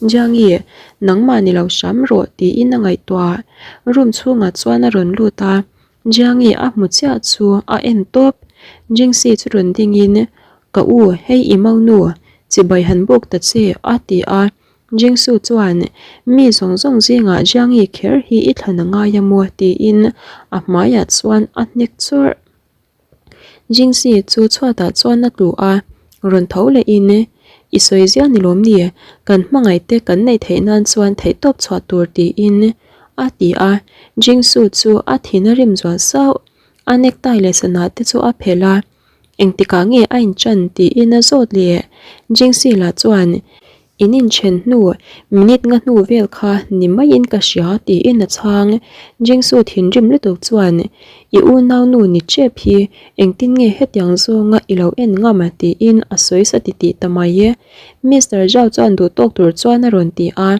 [SPEAKER 1] Jiangyi, nangmah ni lo hram rawh tiin a ngaihtuah. Room chhungah chuan a rawn lut a, Jiangyi a hmu chiah chu a en tawp. Jingxi chu rawn dingin, Ka u, hei i maunu, chibai han buk ta che a ti a. Jingsu chuan, Mi zawng zawng zingah Jiangyi kher hi i thlan a ngai a maw? tiin a hmaiah chuan a hnek chawrh. Jingxi chu chhuatah chuan a tlu a, rawn tho lehin, I sawi zia ni lawm ni, kan hmangaihte kan neih theih nan chuan theihtawp chhuah tur tiin a ti a. Jingsu chu a thin a rim zual sauh, a necktie leh sana te chu a phelh a, engtikah nge a inṭan tiin a zawt leh. Jingxi lah chuan, In inchen hnu, minute nga hnu vel kha ni maiin ka hria tiin a chhang. Jingsu thinrim lutuk chuan, I unaunu ni tep hi engtin nge hetiang zawnga i lo en ngam tiin a sawi sa titih ta mai e. Mister Zhao chuan duhtawk tur chuan a rawn ti a.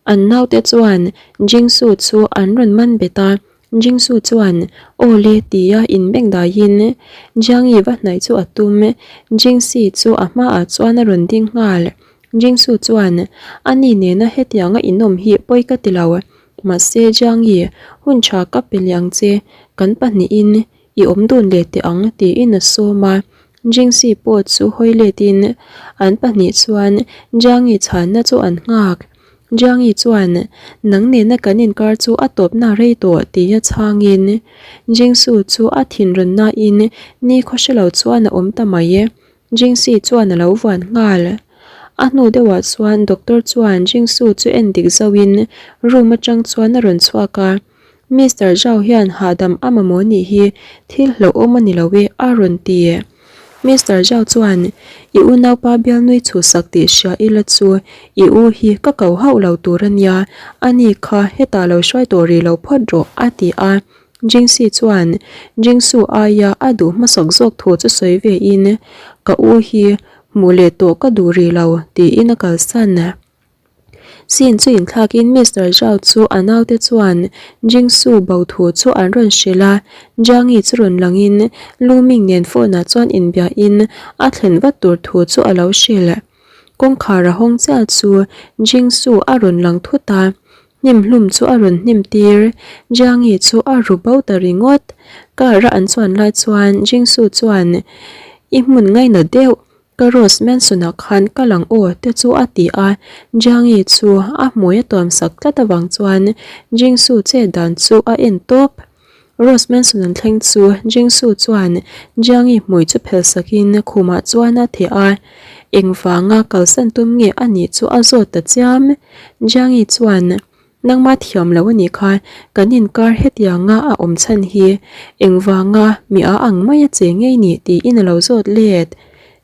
[SPEAKER 1] An naute chuan Jingsu chu an rawn man bet a. Jingsu chuan, Aw le tia inbengdaiin Jiangyi va hnaih chu a tum. Jingsi chu a hmaah chuan a rawn ding nghal. Jingsu chuan, Ani nena hetianga inawm hi pawi ka ti lo. Mahse Jiangyi, hun tha ka pe leh ang che. Kan pahnihin i awm dun leh teh ang tiin a sawm a. Jingsi pawh chu hawi letin an pahnih chuan Jiangyi chhanna chu an nghak. Jiangyi chuan, Nang nena kan inkar chu a tawpna rei tawh tia chhangin Jingsu chu a thinrawn nain ni khaw hre lo chuan a awm ta mai e. Jingsi chuan a lo vuan nghal. A hnu deuhah chuan doctor chuan Jingsu chu en dik zauhin room atang chuan a rawn chhuak a. Mister Zhao hian hahdam a mamawh nih hi thil hlauhawm a ni lo e a rawn ti. Mister Zhao chuan, I unaupa bialnui chhuhsak tih hria ila chu i u hi ka ko hauh lo tur a nia, ani kha hetah lo hruai tawh rih lo phawt rawh a ti a. Jingxi chuan Jingsu aia a duh hmasak zawk thu chu sawi ve in, Ka u hi hmuh leh tawh ka duh rih lo tiin a kalsan. Scene chu inthlakin Mister Zhao chu a naute chuan Jingsu bo thu chu an rawn hrilh a, Jiangyi chu rawn langin Lu Ming nen phone ah chuan inbiahin a thlen vat tur thu chu a lo hrilh. Kawngkhar a hawng chiah chu Jingsu a rawn lang thut a, hnim hlum chu a rawn hnim tir, Jiangyi chu a ru bo ta ringawt. Car a an chuan lai chuan Jingsu chuan I hmun ngaina deuh Ka Rose Manson-ah khan ka lang aw te chu a ti a, Jiangyi chu a hmui a tuam sak tlat avang chuan Jingsu che dan chu a en tawp. Rose Manson an thleng chu Jingsu chuan Jiangyi hmui chu phel sakin khumah chuan a theh a, engvanga kalsan tum nge a nih chu a zawt ta chiam. Jiangyi chuan Nangma thiam lo a nih kha, kan inkar hetianga a awm chhan hi engvanga mi a ang mai a che ngei ni tiin a lo zawt let.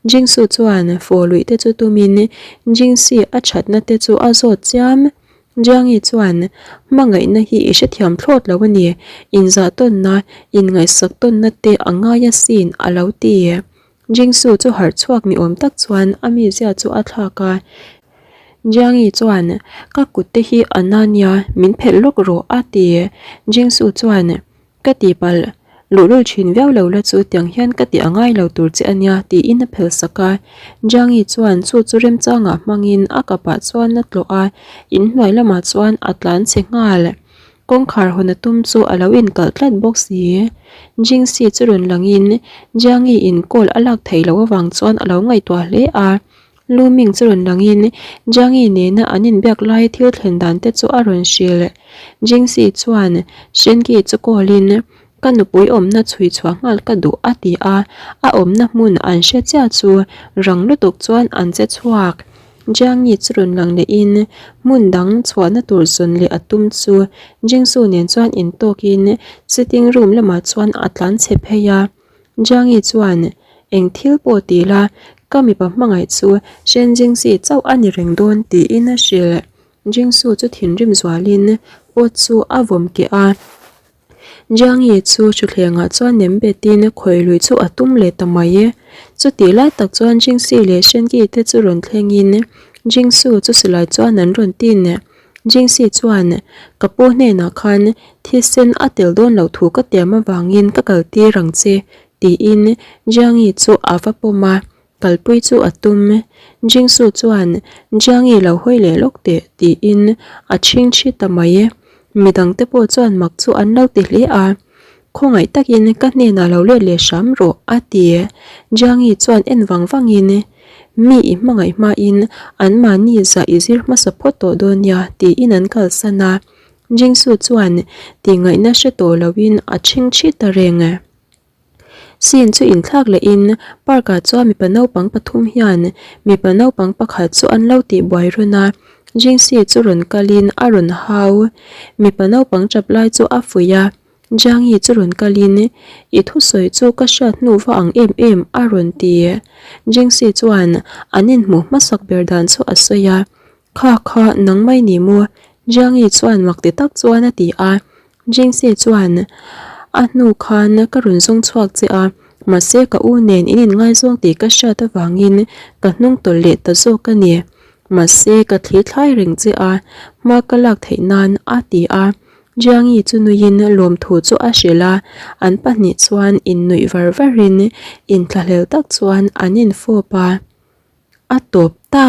[SPEAKER 1] Jingsu chuan fawh luih te chu tumin Jingsi a thatna te chu a zawt chiam. Jiangyi chuan hmangaihna hi i hrethiam thlawt lo a ni, inzah tawnna, inngaihsak tawnna te a ngai asin a lo ti. Jingsu chu harh chhuak ni awm tak chuan a mizia chu a thlak a. Jiangyi chuan, Ka kut te hi a na nia, min phelh lawk rawh a ti. Jingsu chuan, Ka tihpalh, luhlul thin viau lo la chu tiang hian ka tih a ngai lo tur che a nia tiin a phelh sak a. Jiangyi chuan chu chu remchangah hmangin a kapah chuan a tlawh a, inhnuai lamah chuan a tlan chhe nghal. Kawngkhar hawn a tum chu a lo inkalh tlat bawk si. Jingxi chu rawn langin Jiangyi in call a lak theih loh avang chuan a lo ngaihtuah hle a. Lu Ming chu rawn langin Jiangyi nena an inbiak lai thil thlen dan te chu a rawn hrilh. Jingxi chuan Shenki chu call in Ka nupui awmna chhui chhuah nghal ka duh a ti a, a awmna hmun an hre chiah chu rang lutuk chuan an che chhuak. Jiangyi chu rawn lang lehin hmun dang chhuahna tur zawn leh a tum chu Jingsu nen chuan intawkin sitting room lamah chuan a tlan chhe phei a. Jiangyi chuan, Eng thil pawh ti la, ka mipa hmangaih chu Shen Jingxi chauh a ni reng dawn tiin a hrilh. Jingsu chu thinrim zualin pot chu a vawm keh a. Jiangyi chu thutthlengah chuan nem betin khawi lui chu a tum leh ta mai e. Chutih lai tak chuan Jingsi leh Shengi te chu rawn thlengin Jingsu chu silai chuan an rawn tin. Jingsi chuan, Ka pu hnenah khan thisen a tel dawn loh thu ka tiam avangin ka kal tir ang che, tiin Jiangyi chu a va pawm a. Kalpui chu a tum. Jingsu chuan, Jiangi lo hawi leh lawk teh, tiin a chhing chhi ta mai e. Midangte pawh chuan mak chu an lo ti hle a. Khawngaih takin ka hnenah lo let leh hram rawh, a ti. Jiangi chuan en vang vangin, Mi i hmangaih hmain anmahni zah i zir hmasa phawt tawh dawn nia, tiin an kalsan a. Jingsu chuan tihngaihna hre tawh loin a chhing chhi ta reng. Scene chu inthlak lehin park ah chuan mipa naupang pathum hian mipa naupang pakhat chu an lo tih buai rawn a, Jingxi chu rawn kalin a rawn hau. Mipa naupang tap lai chu a fuih a, Jiangyi chu rawn kalin i thusawi chu ka hriat hnu va ang em em a rawn ti. Jingxi chuan an inhmuh hmasak ber dan chu a sawi a, Kha kha nang mai ni maw? Jiangyi chuan mak ti tak chuan a ti a. Jingxi chuan, A hnu khan ka rawn zawng chhuak che a, mahse ka u nen in inngaizawng tih ka hriat avangin ka hnung tawlh leh ta zawk a ni. Mahse ka thli thlai reng che a, hma ka lak theih nan a ti a. Jiangyi chu nuiin lawmthu chu a hrilh a, an pahnih chuan innuih var varin inthlahlel tak chuan an infawp a. A tawp ta!